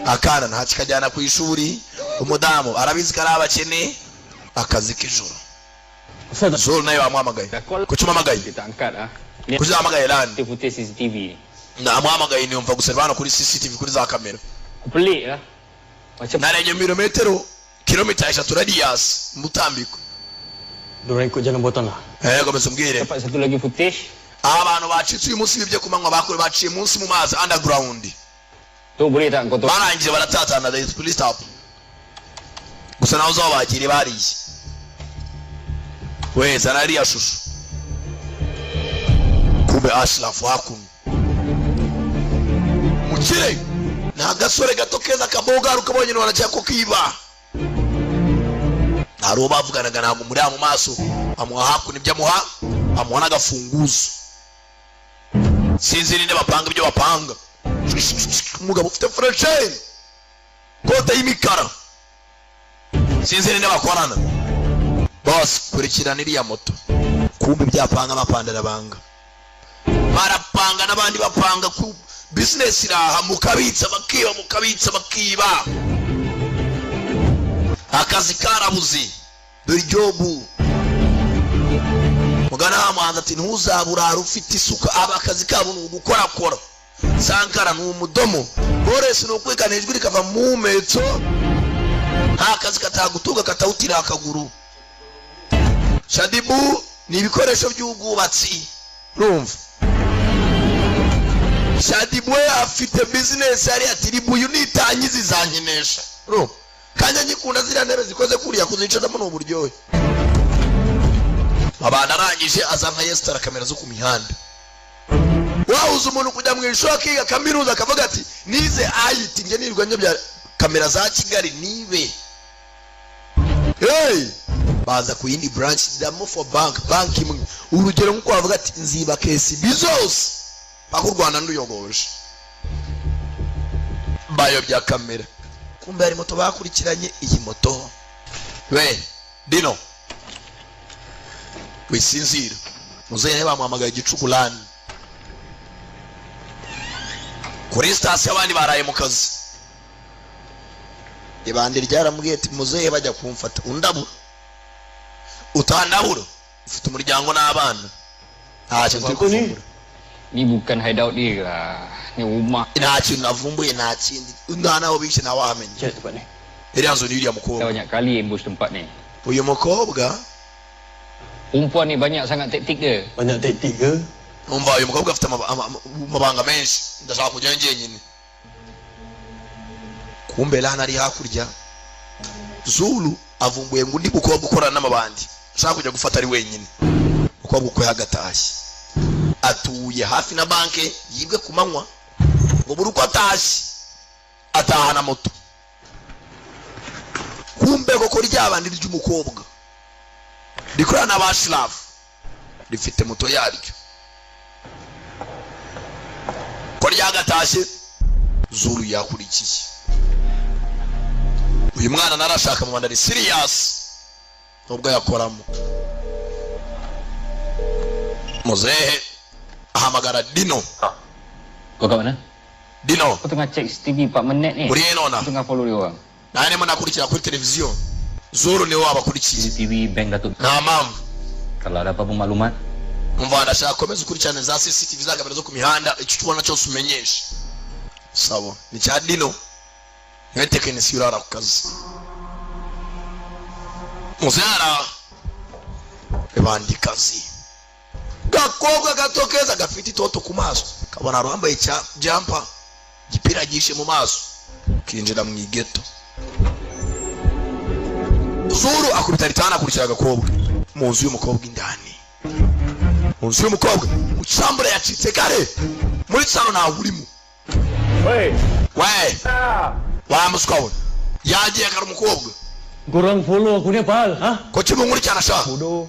akana nta kikajyana ku ishuri. Umudamu arabizi ko ari abakene. Akazi k'ijoro. Zoro nayo bamuhamagaye. Kuki umuhamagaye? Dia tak angkat ah. Ni Kuki uhamagaye Lani? footage CCTV. Namuhamagaye niyumva gusa hano kuri CCTV, kuri za kamera. Aku pelik lah. Macam Narebye mirometero kilomita 3 radius mu mutambiko. Diorang ikut jalan bawah tanah. Eh, komeza umbwire. Dapat satu lagi footage. Abantu bacitse uyu munsi bibye ku manywa bakure baciye munsi mu mazi, underground. Tu boleh tak kau tu? Barangije baratatana. The police stop gusa nawe uzaho bagiriye bariye we, zana ariya shusho. Kumbe Ashraf hakuno mukire ni agasore gato keza kabogara, ukabonye wanajya kukiba. Hari uwo bavuganaga, ntabwo muri mu maso. Amuha hakuno ibyo amuha, amuha n'agafunguzo. Sinzi ninde bapanga ibyo bapanga. Umugabo ufite furesheri, kote y'imikara, sinzi ninde bakorana. Bose kurikirana iriya moto. Kumbe ibyapanga bapandara banga barapanga n'abandi bapanga ku bizinesi iraha, mukabitsa bakiba, mukabitsa bakiba, akazi karabuze. Dore ijobu mugana wa muhanzi ati ntuzaburara ufite isuka. Aba akazi kabo ni ugukorakora. Sankara ni umudomo, boresi ni ukwikana ijwi rikava mu mumetso. Nta kazi katagutunga katawutira akaguru. Shadibu ni ibikoresho by'ubwubatsi. Urumva Shadibu we afite bizinesi hariya ati ribuyu nitangiza izankenesha. Urumva kanya nyikunda ziriya ntebe zikoze kuriya, kuzicaramo ni uburyohe. Abantu arangije aza nka yesitara kamera zo ku mihanda. Wahuza umuntu kujya mu ishuri akiga kaminuza akavuga ati nize IT, njye nirirwa njya kamera za Kigali nibe. Hey! Baza ku yindi branch damo for bank, bank imwe. Urugero nkuko bavuga ati nziba KCB zose paka u Rwanda nduyogoje. Bayobya kamera. Kumbe hari moto bakurikiranye iyi moto. We, Dino. Wisinzira. Muzehe bamuhamagaye igicukulani. Kuri sitasiyo abandi baraye mu kazi. Ibandi ryaramubwiye ati muzehe bajya kumfata undabura. Utandabura. Ufite umuryango n'abana. Nta kintu turi kuvumbura. Ni bukan hideout dia lah. Ni rumah. Nta kintu navumbuye, nta kindi. Nta naho bishe nta wahamenye. Iriya nzu ni iriya mukobwa. Banyak kali ambush tempat ni. Uyu mukobwa Perempuan ni banyak sangat taktik dia. Banyak taktik ke? Umva uyu mukobwa afite amabanga menshi. Ndashaka kujyayo njyenyine. Kumbe lana ari hakurya. Zulu avumbuye ngo undi mukobwa ukorana n'amabandi. Ashaka kujya gufata ari wenyine. Mukobwa uko yagatashye. Atuye hafi na banke yibwe ku manywa. Ngo buri uko atashye atahana moto. Kumbe koko ryabandi ry'umukobwa rikorana n'abashilavu rifite moto yaryo. Ko ryagatashye Zulu yakurikiye. Uyu mwana narashaka mu bandari serious nubwo yakoramo. Muzehe ahamagara Dino. Kau kat mana? Dino. Kau tengah check CCTV 4 minit ni. Uri nona. Kau tengah follow dia orang. Nane manakurikira kuri televiziyo. Zulu niwe wabakurikiye. CCTV bank Datuk. Nta mpamvu. Kalau ada apa-apa maklumat. Umva ndashaka komeza ukurikirane za CCTV za kamera zo ku mihanda, icyo ubona cyose umenyeshe. Sawa, ni cya Dino. Niwe tekinisiye urara ku kazi. Muzara ebandikazi. Gakobwa gato keza gafite itoto ku maso. Kabona rwambaye cya jumper, gipira gishe mu maso. Kinjira mu igeto. Zuru akubita ritana akurikira agakobwa mu nzu y'umukobwa indani. Mu nzu y'umukobwa mu cyambure yacitse kare. Muri salo ntawe urimo. We. We. Wa muswa we. Yagiye kare umukobwa. Korang follow aku ni apa hal? Ha? Ko kimunkurikirana sha? Bodoh.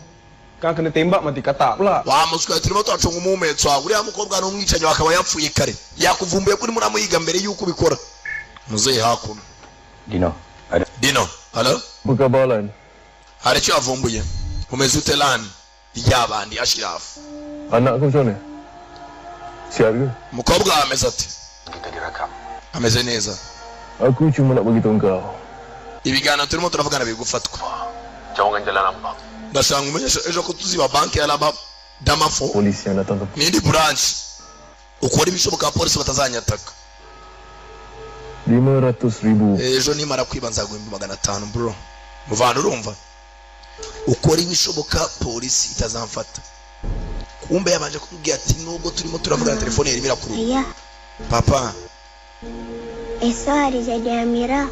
Kan kena tembak mati katak pula. Wa muswa turimo turacunga umumetso wawe. Uriya mukobwa ni umwicanyi akaba yapfuye kare. Yakuvumbuye kuri muramuyiga mbere yuko ubikora. Muzehe hakuno. Dino. Ada. Dino. Halo? Apa khabar Lan? Hari icyo yavumbuye. Umeze ute Lan? Ryabandi Ashirafu. Anak kau macam mana? Sihat ke? Umukobwa ameze ate? Kita dirakam. Ameze neza. Aku cuma nak bagi tahu kau. Ibiganiro turimo turavugana biri gufatwa. Jangan jalan nampak. Ndashaka umenyeshe ejo ko tuziba banki ya Laba Damafo. Polisi yang datang tu. N'indi branch. Ukora ibishoboka polisi batazanyataka. 500,000. Ejo nimara kwiba nzaguhemba 500 bro. Muvana urumva? Ukora ibishoboka polisi itazamfata. Kumbe yabanje kumubwira ati nubwo turimo turavugana telefone yarimo irakurura. Ayah. Papa. Esok hari jadi Amira.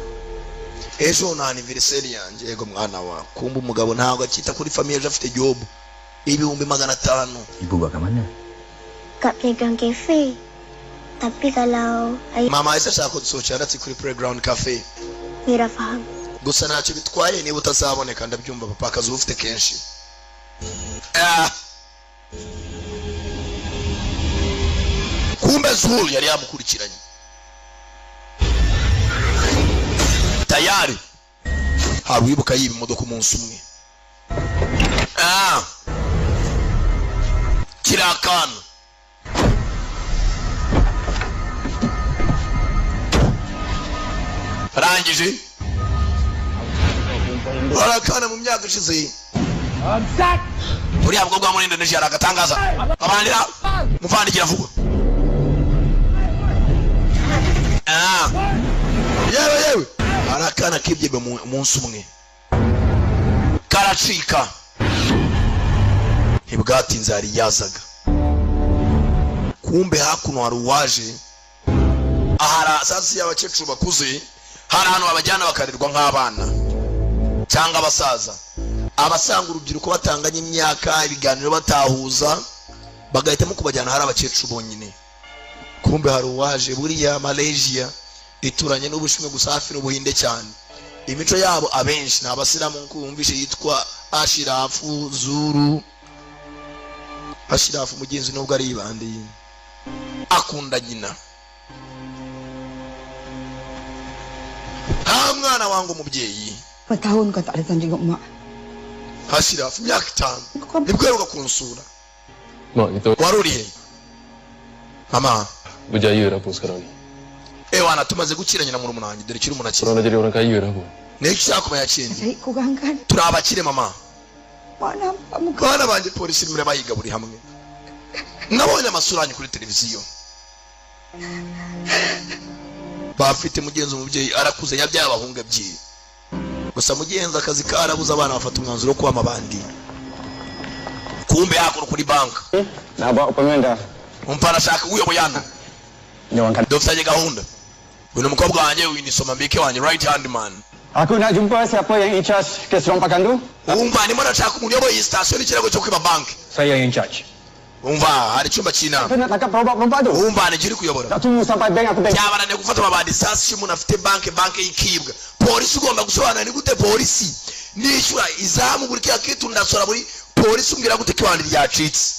Ejo na anniversary yanjye. Yego mwana wa. Kumbe umugabo ntabwo akita kuri famille, ejo afite job. 500,000. Ibu buat kat mana? Kat playground cafe. Tapi kalau ayah Mama ese ashaka kudusohokera ati kuri playground cafe. Mira faham. Gusa ntacyo bitwaye niba utazaboneka, ndabyumva papa, akazi uba ufite kenshi. Kumbe Zul yari yamukurikiranye tayari. Hari uwibuka yiba imodoka umunsi umwe. Kiri akantu arangije arakana mu myaka ishize. Uriya mukobwa muri Indonesia aragatangaza abandira muvandikira vuba. Yewe yewe, arakana kibye umunsi umwe karacika. Ntibwatinze hari yazaga. Kumbe hakuno hari uwaje ahara sasi y'abakecuru bakuze, hari ahantu babajyana bakarirwa nk'abana cyangwa abasaza, abasanga urubyiruko batanganye imyaka, ibiganiro batahuza, bagahitamo kubajyana hari abakecuru bonyine. Kumbe hari uwaje. Buriya Malaysia ituranye n'Ubushinwa gusa, hafi n'Ubuhinde cyane. Imico yabo abenshi ni abasilamu, nk'uko wumvishe yitwa Ashirafu Zuru. Ashirafu mugenzi nubwo ari ibandi akunda nyina. Ha mwana wangu mubyeyi, Tahun kau tak datang jenguk mak. Ashirafu imyaka 5 nibwo yaruka kunsura. Mak, kita waruriye mama berjaya dah pun sekarang ni. Ewana tumaze gukira nyina murumuna wanjye, dore kiri umuntu akira. Orang dah jadi orang kaya dah pun. Niki cyakumenya kindi. Cari korang kan. Turi abakire mama. Mak nampak muka. Bana banjye polisi irimo irabahiga buri hamwe. Nabonye amasura yanyu kuri televiziyo. Bafite mugenzi umubyeyi arakuze yabyaye abahungu ebyiri. Gusa mugenzi akazi karabuze, abana bafata umwanzuro wo kuba amabandi. Kumbe yakora kuri bank. Nak buat appointment dah. Umva arashaka uyoboye hano. Dufitanye gahunda. Uyu ni umukobwa wanjye, uyu ni Somambike wanjye, right hand man. Aku nak jumpa siapa yang in charge kes rompakan tu. Umva ndimo ndashaka umuntu uyoboye iyi sitasiyo n'ikirego cyo kwiba banki. Saya yang in charge. Umva hari icyumba cy'inama. Aku nak tangkap perompak-perompak tu. Umva ni uri kuyobora. Tak tunggu sampai bank aku bank. Byabananiye gufata amabandi. Sasi umuntu afite banki, banki yikibwa. Polisi ugomba gusobanura ni gute polisi nishyura izamu buri kiriya kitu ndasora buri polisi umbwira gute ko ibandi ryacitse.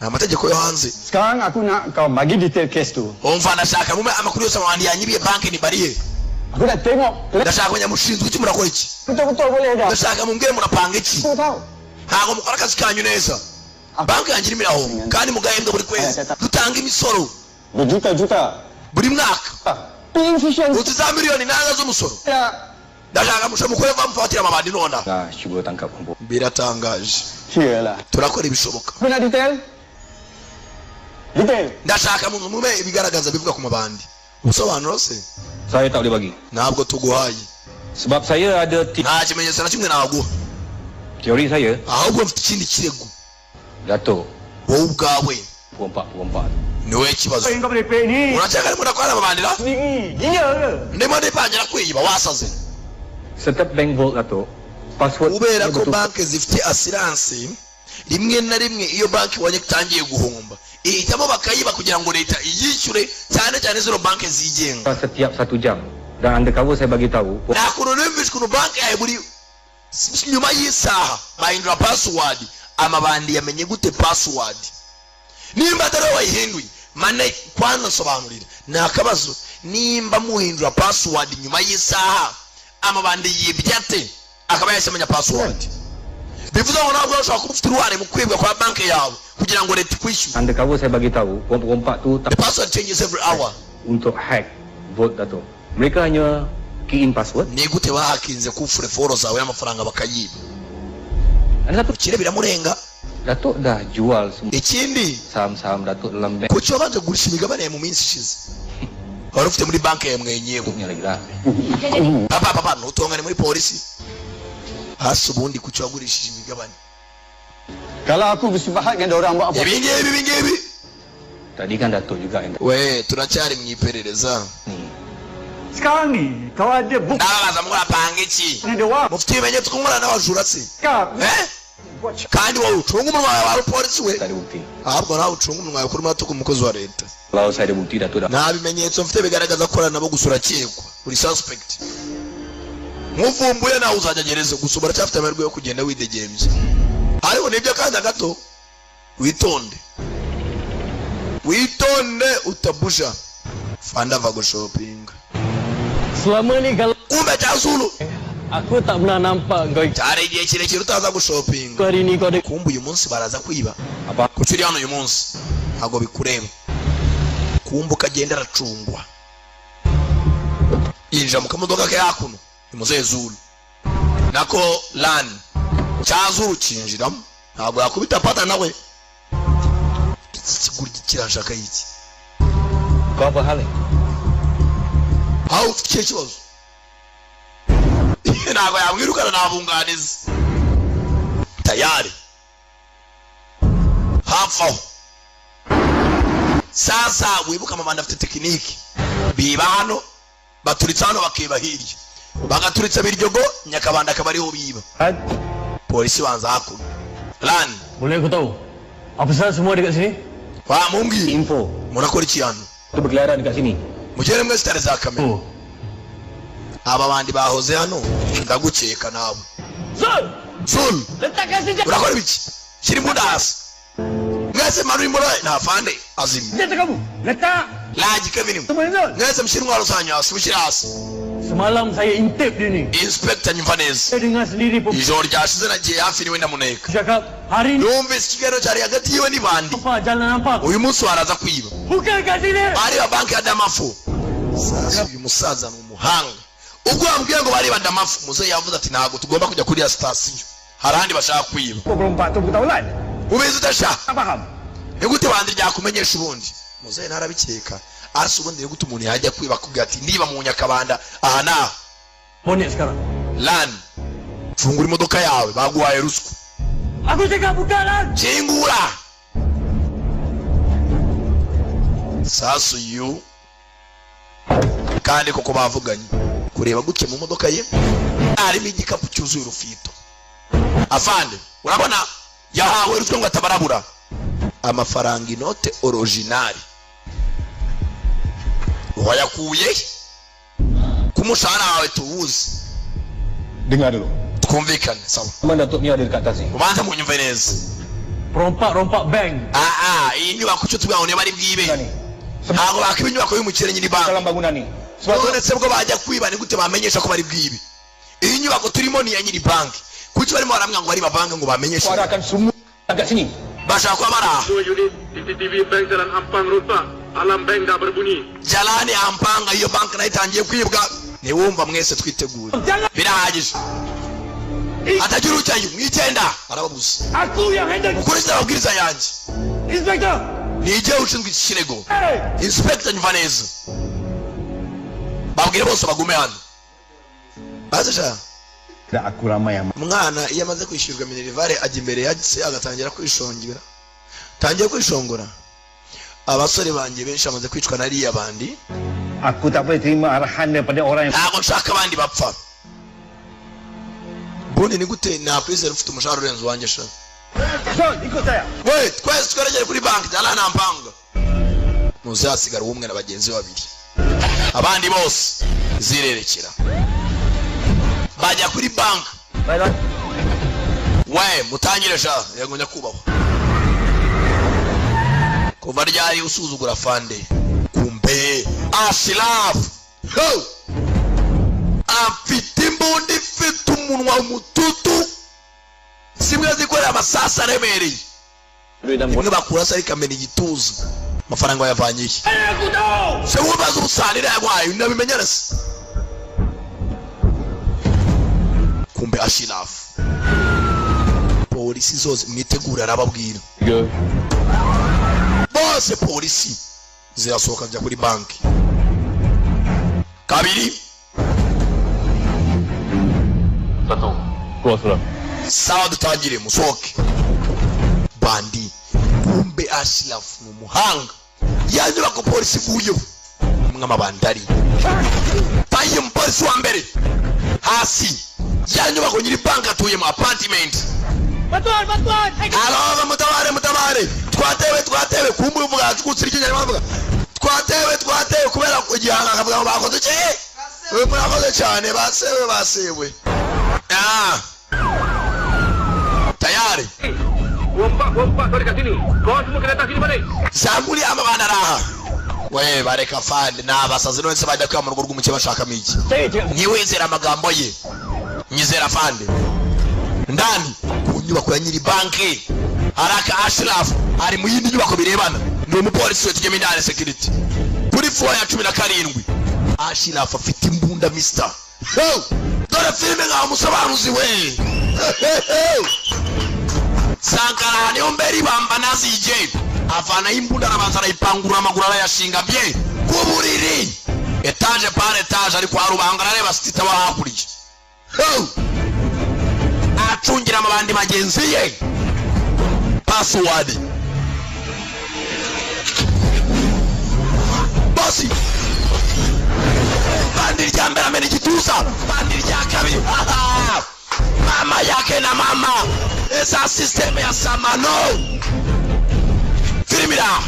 Ni amategeko yo hanze. Sekarang aku nak kau bagi detail kes tu. Umva ndashaka mume amakuru yose amabandi yanyibiye banki ni bariye. Aku nak tengok. Ndashaka kumenya mushinzwe iki, murakora iki? Betul-betul boleh dah. Ndashaka mumbwire murapanga iki? Aku tahu. Ntabwo mukora akazi kanyu neza. Banki yanjye irimo irahomba kandi mugahembwa buri kwezi, dutanga imisoro Berjuta-juta. buri mwaka. Inefficient. Uti za miliyoni nanga z'umusoro. Ndashaka mushe mukore vamufatira amabandi nonaha. Dah cuba tangkap perempuan. Biratangaje. Iyalah. Turakora ibishoboka. Aku nak detail. Detail. Ndashaka mume ibigaragaza bivuga ku mabandi. Ubusobanuro se? Saya tak boleh bagi. Ntabwo tuguhaye. Sebab saya ada nta kimenyetso na kimwe naguha. Teori saya. Ahubwo mfite ikindi kirego. Datuk. Wowe ubwawe. Perompak-perompak. Ni wowe kibazo. Kau merepek ni. Urakeka arimo urakora amabandira? Sendiri. Gila ke? Ndimo ndipangira kwiba wasaze. Setiap bank vault Datuk, password Kubera ko banki zifite assurance, rimwe na rimwe iyo banki ibonye itangiye guhomba ihitamo bakayiba kugira ngo leta iyishyure, cyane cyane zino banki zigenga. Setiap 1 jam. Dan undercover saya bagi tahu. Nta kuntu numvise ukuntu banki yawe buri nyuma y'isaha bahindura password. Amabandi yamenye gute password? Nimba atari wowe wayihinduye, mane kwanza nsobanurira ni akabazo. Nimba muhindura password nyuma y'isaha, amabandi yibye ate akaba yahise amenya password? Bivuze ngo ntabwo ushobora kuba ufite uruhare mu kwibwa kwa banki yawe kugira ngo leta ikwishyure. Undercover saya bagi tahu, perompak tu tak The password changes every hour. Untuk hack vault Datuk. Mereka hanya key in password. Ni gute bahakinze kufure foro zawe y'amafaranga bakayiba? Ada satu Ukire biramurenga. Datuk dah jual semua Ikindi, saham-saham Datuk dalam bank. Kuki wabanje kugurisha imigabane mu minsi ishize wari ufite muri banki yawe mwenyewe? Punya lagi lah. Papa papa, ntutongane muri polisi. Hasi ubundi kuki wagurishije imigabane? Kalau aku bersubahat dengan orang buat apa? Ibi ngibi, ibi ngibi. Tadi kan Datuk juga yang We turacyari mu iperereza. ni. Sekarang ni kau ada bukti Ndababaza murapanga iki? ada wang. Mufite ibimenyetso ko nkorana n'abajura se? Kau Eh? Kandi wowe ucunga umunwa wawe wari polisi we. Tak ada bukti. Ahubwo nawe ucunga umunwa wawe kuri muratuka umukozi wa leta. Kalau saya ada bukti Datuk dah. Nta bimenyetso mfite bigaragaza ko nabo gusa urakekwa, uri suspect. Nkuvumbuye nawe uzajya gereza, gusa uracyafite amahirwe yo kugenda widegembye. Ariko nibyo kanya gato, witonde. Witonde utabusha. Fanda ava shopping. Selama ni kalau kumbe cha Zulu aku tak pernah nampak kau cyari igihe kirekire utaza gushopping. Hari ni kau ada kumbe uyu munsi baraza kwiba. Apa? Kuki uri hano uyu munsi? Ntabwo bikureba. Kumbe ukagenda aracungwa. Yinjira mu kamodoka ke hakuno. Ni muzehe Zulu. Nako Lan. Cya Zulu kinjiramo. Ntabwo yakubita pata nawe. Iki kiguryi kirashaka iki? Kau apa hal ni? Aho ufite ikihe kibazo? Ntabwo yamwirukana nabunganizi. Tayari. Hafi aho. Sasa wibuka amabandi afite tekiniki. Biba hano, baturitsa hano bakiba hirya. Bagaturitsa Biryogo, Nyakabanda akaba ariho biba. Polisi banza hakuno. Lan. Boleh aku tahu? Apa pasal semua dekat sini? Wa mumbwire. Info. Murakora iki hano? Tu berkeliaran dekat sini. Mugere mwe zitari za kamera. Aba bandi bahoze hano ndagukeka nabo. Zul! Zul! Letakkan senjata. Urakora ibiki? Shyira imbunda hasi. Mwese manura imbunda nta fande azimye. Senjata kamu. Letak. Lagi Kevin. Mwese mushyire intwaro zanyu hasi, mushyire hasi. Semalam saya intip dia ni. Inspector nyumva neza. Saya dengar sendiri pun. Ijoro ryashize nagiye hafi niwe ndamuneka. Cakap hari ni Numvise ikiganiro cyari hagati yiwe n'ibandi. apa jalan nampak. Uyu munsi waraza kwiba. Bukan kat sini. Bareba banki ya Damafu. Sasa uyu musaza ni umuhanga. Ubwo bambwiye ngo bareba Damafu, muzehe yavuze ati ntabwo tugomba kujya kuri ya sitasiyo. Hari ahandi bashaka kwiba. Kau perompak tu berketahuan. Ubizi udasha? Tak faham. Ni gute bandi ryakumenyesha ubundi? Muzehe ntarabikeka. Ariko ubundi ni gute umuntu yajya kwiba akubwira ati niba mu Nyakabanda aha naha. Bonet sekarang. Lan, fungura imodoka yawe baguhaye ruswa. Aku cakap buka Lan. Kingura. Sasa uyu kandi koko bavuganye kureba gutya mu modoka ye harimo igikapu cyuzuye urufito. Afande, urabona yahawe ruswa ngo atabarabura amafaranga inote original. Wayakuye ku mushahara wawe tuwuzi. Dengar dulu. Twumvikane sawa. Mana Datuk ni ada dekat atas ni? Ubanza munyumve neza. Rompak-rompak bank. Iyi nyubako icyo tuvuga ngo niba ari bwibe. Ntabwo bakiba inyubako y'umukire nyiri banki. Dalam bangunan ni. None bwo bajya kwiba ni gute bamenyesha ko bari bwibe? Iyi nyubako turimo ni iya nyiri banki. Kuki barimo baramwanga ngo ari banki ngo bamenyeshe? Suarakan semua kat sini. Bashaka kuba bari aha. Unit CCTV bank Jalan Ampang rosak. Alarm bank dah berbunyi. Jalan Ampang iyo banki nayo itangiye kwibwa. Niwumva mwese twitegure. Birahagije. Atagira ujyayo mw'icyenda arababuza. Aku yang handle. Ukurikiza amabwiriza yanjye. Inspector. Ni ushinzwe iki kirego. Inspector nyumva neza. Babwire bose bagume hano. Baze Tak aku ramai yang Umwana iyo amaze kwishyurwa minerivare ajya imbere ya se agatangira kwishongera. Tangiye kwishongora. Abasore banjye benshi amaze kwicwa na riya bandi. Aku tak boleh terima arahan daripada orang yang ntabwo nshaka abandi bapfa. Bundi ni gute nakwizera ufite umushahara urenze uwanjye sha? Zul, ikut saya. We, twese twerekere kuri banki Jalan Ampang. Muze hasigara umwe na bagenzi babiri. Abandi bose zirerekera. Bajya kuri banki. Baiklah. We, mutangire sha, yego nyakubahwa. Kuva ryari usuzugura fande. Kumbe Ashraf. Ho! Afite imbunda ifite umunwa umututu. Simwe zikorera amasasa aremereye. Imwe bakurasa ikamena igituza. Amafaranga yavanyiye. Se wubaza ubusanire yagwaye unabimenyera se. Kumbe Ashraf. Polisi zose mwitegura arababwira. Bose polisi zirasohoka zijya kuri banki. Kabiri. Satu. Keluar sudah. Sawa dutangire musohoke. Bandi. Kumbe Ashraf ni umuhanga. Ya nyubako polisi ivuyeho. Mwe amabandari. Tayi umupolisi wa mbere. Hasi. Ya nyubako nyiri banki atuyemo apartment. Bantuan, bantuan. Alo, mutabare, mutabare. Twatewe, twatewe. Kumbe uvuga acukutse iryo nyarimo avuga. Twatewe, twatewe kubera kugihanga akavuga ngo bakoze iki? Murakoze cyane basewe basewe. Ah. Tayari. Rompak kau dekat sini. Kau semua kena datang sini balik. Zamuri amabana raha. We bareka fande n'abasazi none se bajya kwiba mu rugo rw'umukeba bashakamo iki? Ntiwizera amagambo ye. Nyizera fande. Ndani ku nyubako ya nyiri banki haraka Ashraf ari mu yindi nyubako birebana. Ni umupolisi we tujyemo indani security. Kuri floor ya 17 Ashraf afite imbunda mister. Dore filime nka umusobanuzi we. Sankara niyo mbere bamba nazije. Avana imbunda arabanza arayipangura amaguru arayashinga bye ku buriri. Etage par etage ari kwa rubanga arareba sitita hakurya. Acungira amabandi bagenzi ye. Password. Bosi. Bandi rya mbere amena igituza, bandi rya kabiri. Mama yake na mama. Esa system ya samano. Firimira.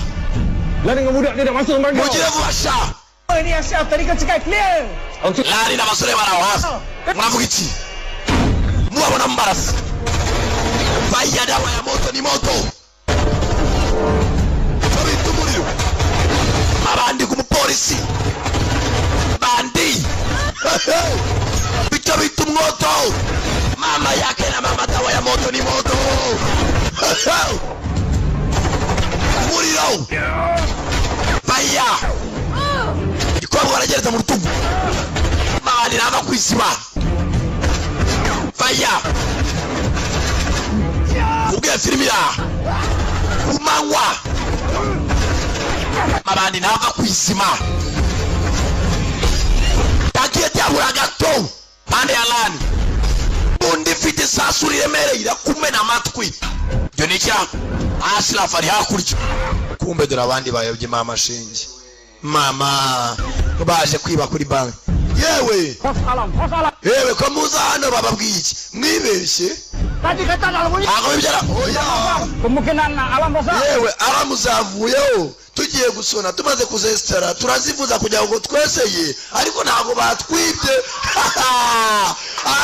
Lari dengan budak dia dah masuk lembaga. Mugire vuba sha. Ini Ashraf tadi kau cakap clear. Lari n'abasore baraho hafi. Muravuga iki? Mubabona mbarasa. Fire dawa ya moto ni moto. Babita umuriro. Abandi ku mupolisi. Bandi. Bicho bita umwoto. Mama yake na mama dawa ya moto ni moto. Umuriro. Fire. Igikorwa baragereza mu rutugu. Mabandi nava kwisiba. Fire. Ubwe filimi ya kumanywa. Mabandi nava kwizima. Tagiye byabura gato. Pande ya lani. Bundi ifite isasu riremereye irakumena amatwi. Ibyo ni icyaha. Ashraf ari hakurya. Kumbe dore abandi bayobye mama shinge. Mama baje kwiba kuri banki. Yewe. Yewe ko muza hano bababwiye iki? Mwibeshye. Ntabwo bibyara. Oya. Yewe aramuzavuyeho. Tugiye gusona tumaze kuzesitara turazivuza kugira ngo tweseye ariko ntabwo batwibye.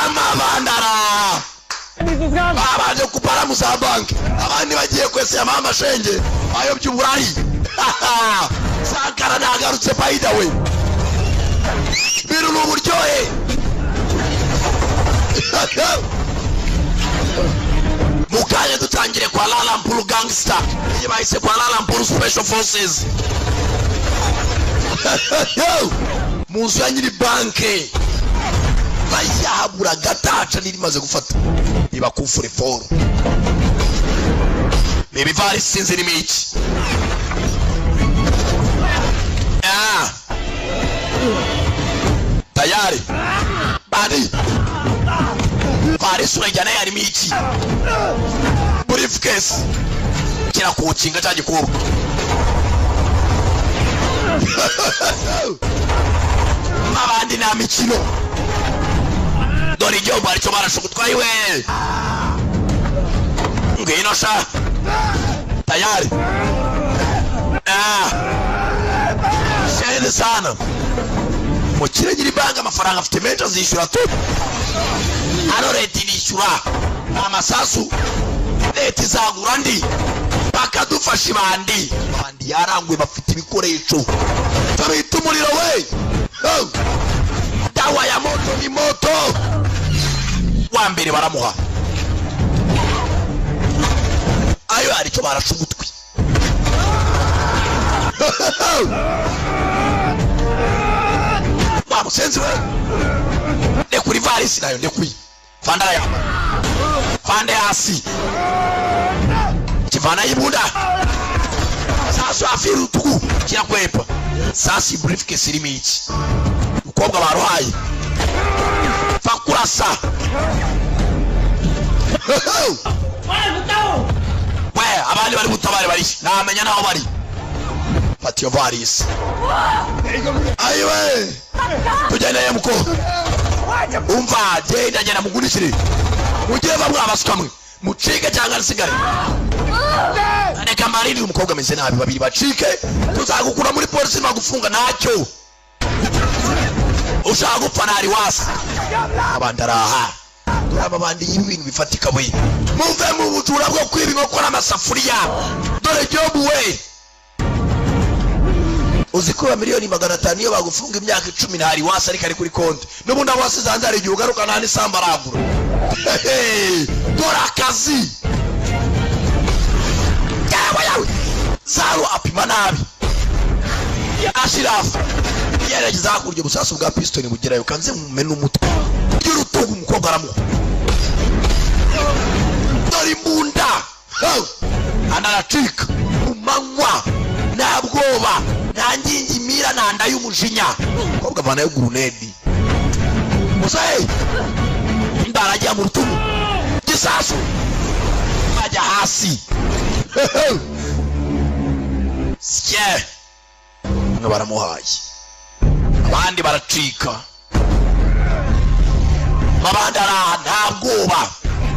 Amabandara. Babanje kupara muza banki. Abandi bagiye kweseye mama shenge. Ayobye uburari. Sankara nagarutse paida we. Biru n'uburyohe. Mukanya dutangire kwa Lalampuru Gangster. Iyi bahise kwa Lalampuru Special Forces. Mu nzu ya nyiri banke. Bayahabura gataca nirimaze gufata. Iba kufure foru. Niba ivari sinzi irimo iki. Ah. Tayari. Bari. Varisi urajyana yarimo iki? Briefcase. Kirakukinga cya gikorwa. Abandi nta mikino. Dore igihugu aricyo barashugutwaye we. Ngwino sha. Tayari. Ah. Shende sana. Mukire nyiri banki amafaranga afite menshi azishyura tu. Hano leta irishyura amasasu, leta izagura andi bakadufasha ibandi. Abandi yaranguye bafite ibikoresho. Babita umuriro we. Dawa ya moto ni moto. Wa mbere baramuha. Ayo aricyo barasha ugutwi. Wa musenzi we. Ndekuri varisi nayo ndekuye. Fanda ya. Fanda hasi. Kivana ibunda. Sasu afiru tugu kirakwepa. Sasi briefcase irimo iki? Umukobwa baruhaye. Fakurasa. We abandi bari gutabare bari. Namenya naho bari. Fata iyo varisi. Ayiwe. Tugendeye muko. Umva genda genda mugurishire. Mugire bamwe abasukamwe. Mucike cyangwa nsigare. Reka mbarinde umukobwa ameze nabi babiri bacike. Tuzagukura muri polisi bagufunga ntacyo. Ushaka gupfa ntari wasi. Abandi araha. Dore abandi y'ibintu bifatika we. Muve mu bujura bwo kwiba inkoko n'amasafuriya. Dore job we. Uzi kuba 500,000,000 iyo bagufunga imyaka 10 ntari wasi ariko ari kuri konti. N'ubundi abo wasize hanze hari igihe ugaruka nta n'isambu aragura. Dore akazi. Yawe yawe. Zaru apima nabi. Ashirafu yerekeza hakurya ubusasu bwa pistol bugerayo kanze mumena umutwe. Y'urutugu umukobwa aramuha. Dore imbunda. Anaracika umanywa nta bwoba nta ngingimira nta nda y'umujinya. Umukobwa avanayo gurunedi. Musaye ndarajya mu rutugu. Gisasu ajya hasi. Sye baramuhaye abandi baracika abandi araha nta bwoba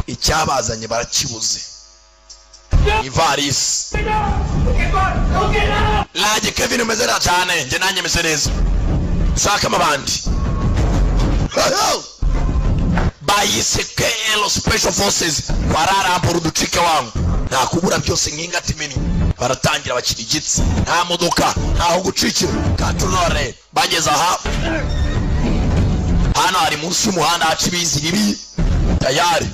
icyabazanye barakibuze ivarisi lage Kevin umeze neza cyane njye nanjye meze neza saka amabandi bayise KL Special Forces wararambura uducike wangu nta kubura byose nk'ingati mini baratangira bakira igitsi nta modoka ntaho gucikira katurore bageze aha hano hari munsi y'umuhanda haca ibizi bibi tayari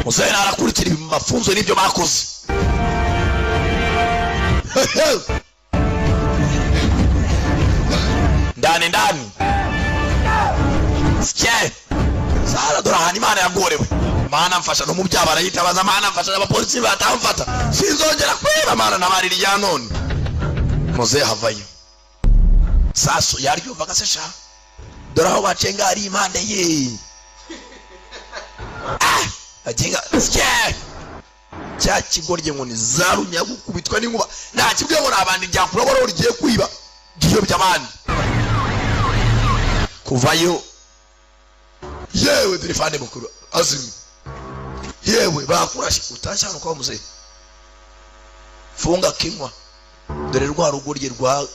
Muzehe arakurikira ibi mafunzo n'ibyo bakoze ndani ndani Sike Sara dore ahantu Imana yagorewe Mana mfasha no mu byaba arayitabaza Mana mfasha abapolisi batamfata sinzongera kwiba Mana nabarira irya none Muzehe havayo Sasu yaryumvaga se sha dore aho bacenga ari impande ye agenga sike cya kigorye ngo ni zarunya gukubitwa n'inkuba nta kibwiye ngo nabandi byakurabora rigiye kwiba giyo by'abandi kuvayo yewe dore fande mukuru azimi yewe bakurashe utashya no kwa muzehe funga kinywa dore rwa rugorye rwa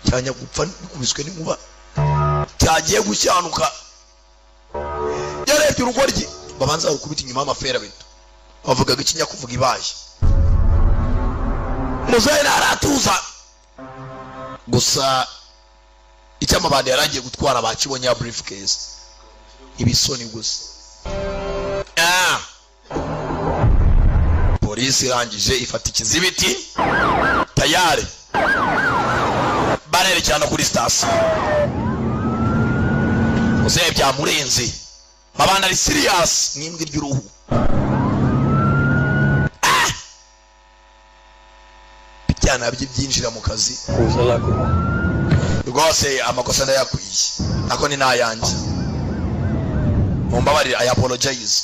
cyanya gupfa kubiswe n'inkuba cyagiye gushyanuka yarebye urugorye babanza rukubita inyuma y'amafera bito bavugaga ikinya kuvuga ibaye muzehe aratuza gusa icyo amabandi yaragiye gutwara bakibonye ya briefcase ibisoni gusa polisi irangije ifata ikizibiti tayari barerekana kuri sitasiyo muzehe byamurenze mabanda ari serious n'imbwa ry'uruhu byana bye byinjira mu kazi rwose amakosa ndayakwiye ako ni nayanjye mumbabarire I apologize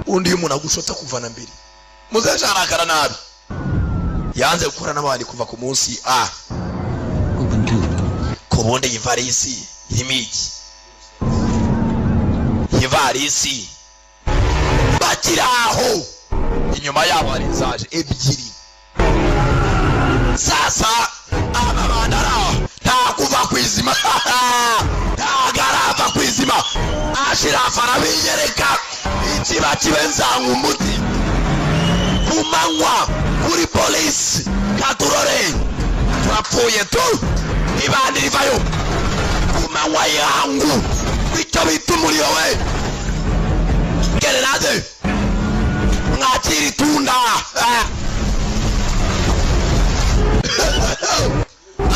undi umuntu agushota kuvana mbere muzehe arakara nabi yanze gukora n'abandi kuva ku munsi a kubundi ivarisi irimo iki ivarisi bakiri aho inyuma yabo hari zaje ebyiri sasa aba bandara nta kuva kwizima ntagarava kwizima ashirafa arabiyereka ikiba kibenzanga umuti ku manywa kuri polisi katurore turapfuye tu ibandi rivayo ku manywa yangu icyo bita umuriro we gerenade mwakira itunda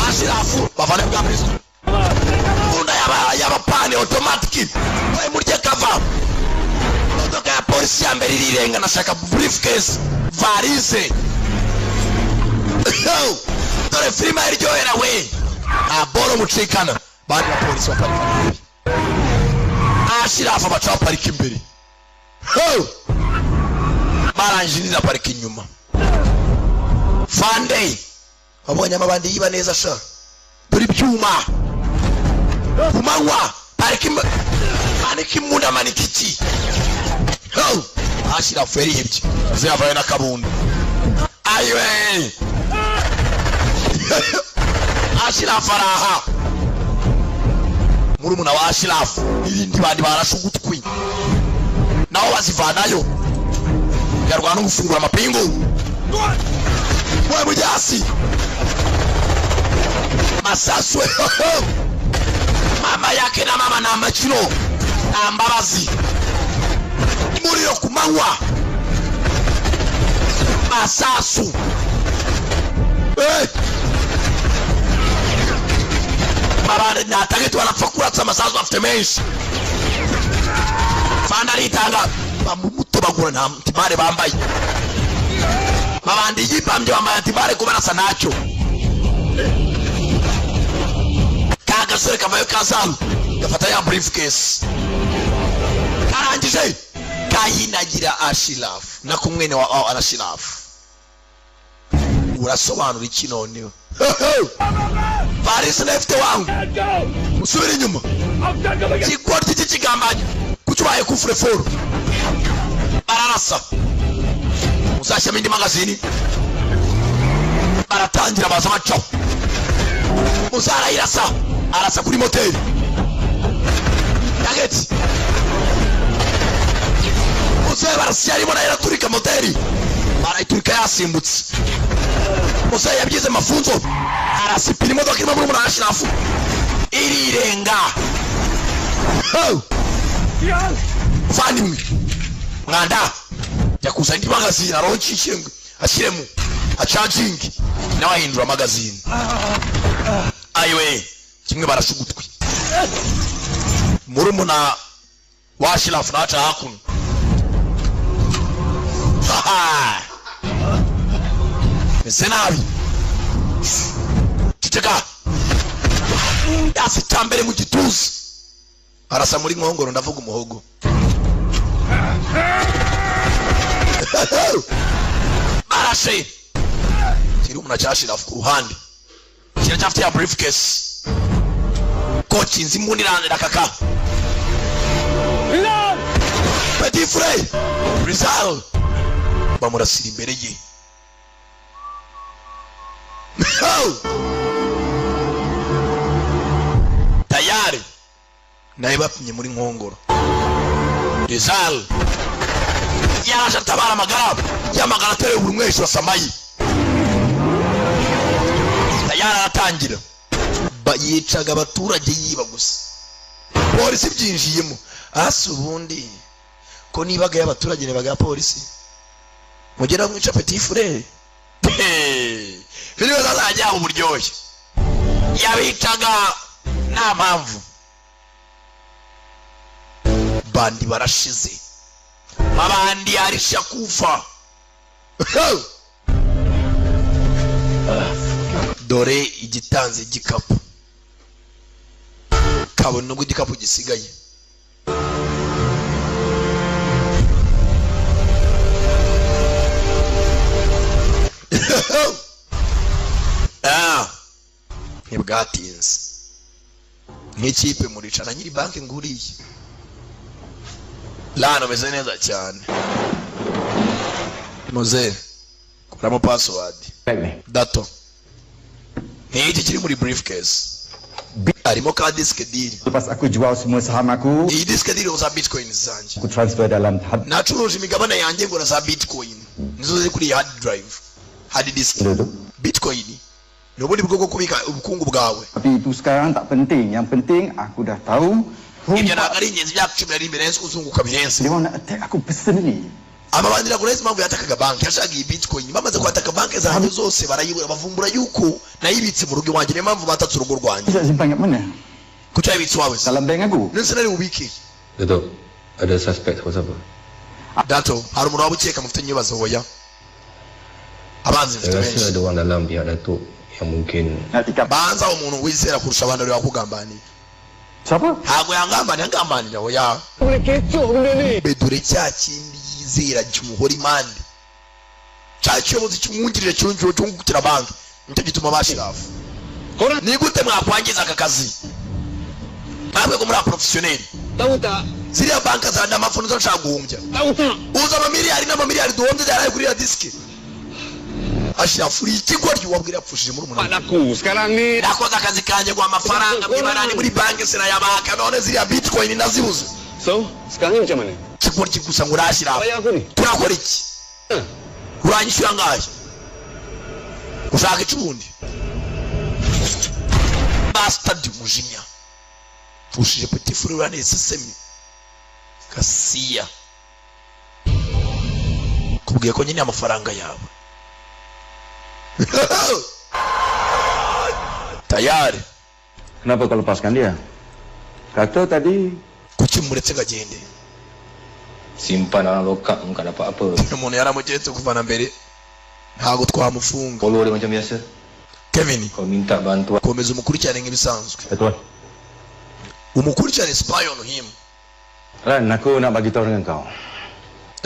ashirafu bavane bwa kristo tunda y'abapani automatic we murye kava imodoka ya polisi ya mbere irirenga nashaka briefcase varize dore filime iryohera we nta boro mucikana bandi bapolisi baparika nabi ashirafu baca baparika imbere barangije indi parika inyuma fande wabonye amabandi yiba neza sha dore ibyuma ku manywa parika manika imbunda manika iki Ashirafu yarihebye ziyavayo n'akabunda ayiwe Ashirafu araha murumuna wa Ashirafu n'ibindi bandi barashe ugutwi nabo bazivanayo yarwana no gufungura amapingu we mujyasi masasu mama yake na mama na makino nta mbabazi muriro ku manywa masasu mabande natageti barapfa kuratsa amasasu afite menshi fanda aritanga bamutobagura nta antibare bambaye mabandi yipambye bambaye antibare kubarasa ntacyo ka gasore kavayo kazaru gafata ya briefcase karangije kayinagira Ashirafu na kumwene wa Ashirafu urasobanura iki noneho Paris left wangu usubira inyuma kigoryi iki kigambanye kuki ubaye kufure foro bararasa uzashyiramo indi magazini baratangira baza bacaho uzarayirasa arasa kuri moteri tageti muzehe barasiya arimo nayo araturika moteri barayiturika yasimbutse muzehe yabyize mafunzo arasipira imodoka irimo murumuna wa Ashirafu irirenga muvandimwe mwanda jya kuzana indi magazine aroncishe ashyiremo acagingi nawe ahindura magazine ayiwe kimwe barashe ugutwi murumuna wa Ashirafu naca hakuno meze nabi ceceka yasi mbere mu gituza arasa muri nkongoro ndavuga umuhogo barashe kiri umuntu acyashirafu ku ruhande kiracyafite ya briefcase kocinzi imbunda iranira kaka Petit Frere Rizal bamurasira imbere ye tayari naye bapimye muri nkongoro Rizal yaraje atabara amagara y'amagara ateruye buri umwe hejuru asamaye tayari aratangira yicaga abaturage yiba gusa polisi byinjiyemo hasi ubundi ko nibaga y'abaturage nibaga ya polisi mugera mwica Petit Frere filime zazajya uburyohe yabicaga nta mpamvu bandi barashize abandi arisha kufa dore igitanze igikapu kabone nubwo igikapu gisigaye ntibwatinze nk'ikipe muricara nyiri banki nguriye lano meze neza cyane muze kuramo password dato n'iki kiri muri briefcase harimo ka disk deal Lepas aku jual semua saham aku, iyi disk deal za bitcoin zanjye aku transfer dalam nacuruje imigabane yanjye ngura za bitcoin nizo ziri kuri hard drive hard disk bitcoin ni ubundi bwo kubika ubukungu bwawe. Tapi itu sekarang tak penting. Yang penting aku dah tahu ibyo ntabwo ari ingenzi imyaka 12 birenze kuzunguka birenze. Dia orang nak attack aku personally. Amabandira kureza impamvu yatakaga banki yashaka iyi bitcoin bamaze kwataka banki zanjye zose barayibura bavumbura yuko nayibitse mu rugo iwanjye niyo mpamvu batatse urugo rwanjye. Nak simpan kat mana? Kuki yayibitse iwawe? Dalam bank aku. Nonese nari bubike? Dato, ada suspek siapa-siapa? Dato, hari umuntu waba ukeka mufite ibibazo? Oya. Abanzi mfite Saya benshi. rasa ada orang dalam pihak Datuk yang mungkin Banza umuntu wizera kurusha abandi uri wakugambaniye. Siapa? Ntabwo yangambaniye, angambanira oya. Boleh kecoh benda ni. Bedure cya kindi yizera kimuhora impande cya kiyobozi kimwungirije cyungukira banki nicyo gituma bashirafu. Ni gute mwakwangiza aka kazi mwabwe ko muri abaprofesiyoneri? Tahu tak Ziriya banka za ndamapfu nizo nshaka guhumbya. Uza amamiliyari n'amamiliyari duhombye byaraye kuri iriya disike. Ashirafu uri ikigoryi, wabwira yapfushije muri umunani. Aku sekarang ni Nakoze akazi kanjye guha amafaranga mwibarani muri banki sinayabaka, none ziriya bitcoin nazibuze. So, sekarang ni macam mana? Ikigoryi gusa ngo urashyira. Bayar aku ni. Turakora iki? Uranyishyura angahe? Ushaka iki ubundi? Bastard, umujinya pfushije petit frère, uranetse semi gasiya kubwiye ko nyine amafaranga yawe tayari. Kenapa kau lepaskan dia? Kata tadi Kuki muretse ngo agende? Simpan dalam lokap pun tak dapat apa. Umuntu yaramugetse kuva na mbere, ntabwo twamufunga. Follow dia macam biasa. Kevin. Kau minta bantuan. Komeza umukurikirane nk'ibisanzwe. Tuan. Umukurikirane, spy on him. Ran, aku nak bagi tahu dengan kau.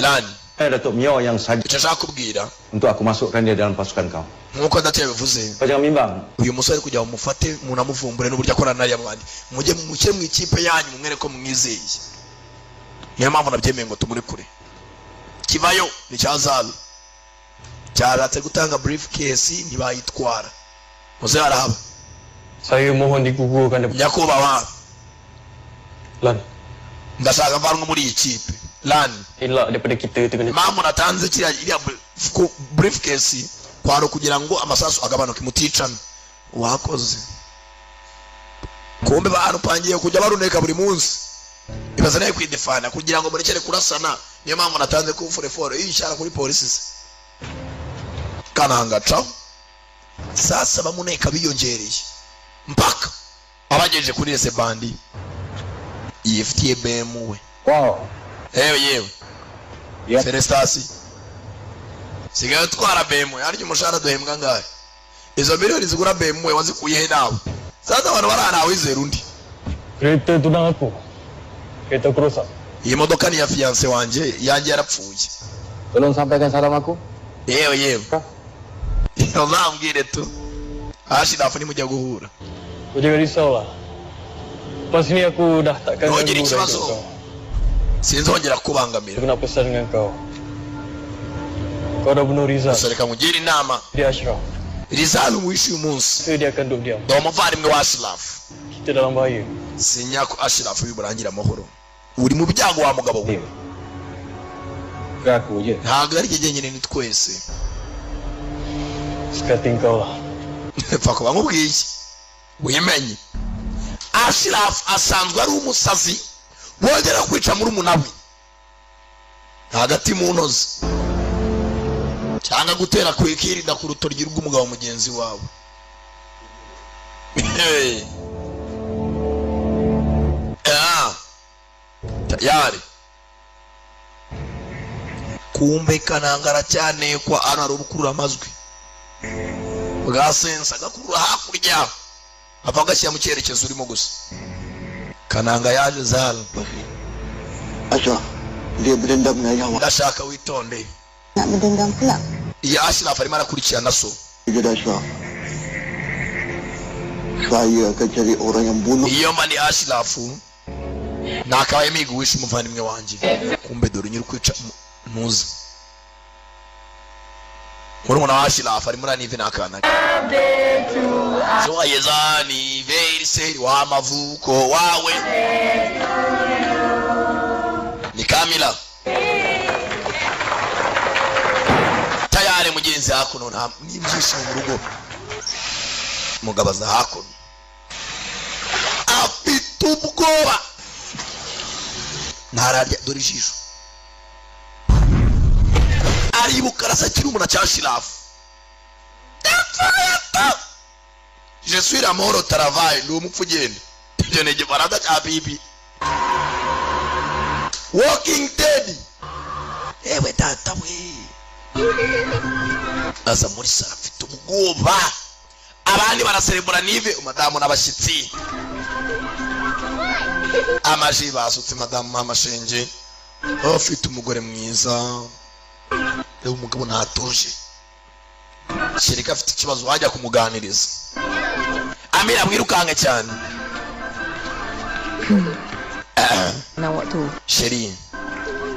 Ran. Eh, Datuk Mio yang saja Icyo nshaka kubwira, untuk aku masukkan dia dalam pasukan kau. Nk'uko data yabivuze, Kau jangan bimbang. Uyu musore kugira ngo mufate munamuvumbure n'uburyo akorana n'ariya bandi, mujye mushyire mu ikipe yanyu, mumwereke ko mumwizeye. Niyo mpamvu nabyemeye ngo tumurekure. Kivayo ni cyazalu cyaratse gutanga briefcase ntibayitwara, muze arahaba. Saya mohon digugurkan daripada Nyakubahwa, Lan. Ndashaka mvanwe muri iyi kipe, Lan. Elak daripada kita terkena. Impamvu natanze kiriya iriya briefcase kwari ukugira ngo amasasu agabanuke, muticana. Wakoze kumbe barupangiye kujya baruneka buri munsi, ibaza nawe kwidefana kugira ngo murekere kurasana. Niyo mpamvu natanze coffre-fort iyi kuri polisi se kananga caho. Sasa bamuneka biyongereye mpaka abagejeje kuri ese bandi yifitiye BMW. Wow. Yewe yewe. Yep. Felicitation, sigaye utwara BMW. Harya umushahara duhembwa angahe? Izo miliyoni zigura BMW wazikuye he nawe? Sasa abantu barara wizera undi. Kereta tunang aku. Kereta aku rosak. Iyi modoka ni iya fiancé wanjye, iyanjye yarapfuye. Tolong sampaikan salam aku. Yewe yewe, uzambwire tu Ashirafu nimujya guhura. Kau jangan risau lah. Lepas ni aku dah takkan Ntugire ganggu lagi ikibazo. kau. Sinzongera kubangamira. Aku nak pesan dengan kau. Kau dah bunuh Rizal. Gusa reka nkugire inama. Dia Ashraf. Rizal umwishe uyu munsi. Saya dia akan duduk diam. Ni umuvandimwe wa Ashirafu. Kita dalam bahaya. Sinya ko Ashirafu bimurangira amahoro, uri mu byago wa mugabo we. Bukan aku je. Ntabwo ari jye jyenyine, ni twese. Suka hati kau lah. Pfa kuba nkubwiye wimenye. Ashirafu asanzwe ari umusazi wongera kwica muri we hagati mu ntozi cyangwa gutera kwikirinda ku rutoryi rw'umugabo mugenzi wawe. Hey. Ah. Tayari kumbe Kananga aracyanekwa hano, hari ubukurura amajwi bwa sensor agakurura hakurya ava agashyira mu cyerekezo urimo gusa. Kananga yaje zara. Ashraf, dia berdendam dengan ayah awak. Ndashaka witonde. Nak berdendam pula. Iya, Ashraf arimo arakurikirana so. Dia Ashraf. Saya akan cari orang yang bunuh. Iyo mba ni Ashirafu nakabaye miga uwishe umuvandimwe wanjye. Kumbe dore nyiri kwica ntuzi murumuna wa Ashirafu arimo uranive n'akana ke. Joyeux anniversaire w'amavuko wawe ni Kamila tayari mugenzi. Hakuno nta n'ibyishimo mu rugo. Mugabo aza hakuno afite ubwoba, ntararya. Dore ijisho, aribuka arasa akiri umuntu cya Shirafu. Je suis la mort au travail, ndi umupfu ugenda. Ibyo ni igifaransa cya bibi walking dead. Ewe data we, aza muri saro afite ubwoba, abandi baraserebura nive umudamu n'abashyitsi, amaji basutse madamu amashenge afite umugore mwiza. Reba umugabo ntatuje, kereka afite ikibazo wajya kumuganiriza. Amira mwirukanka cyane. Awak tu. Chérie.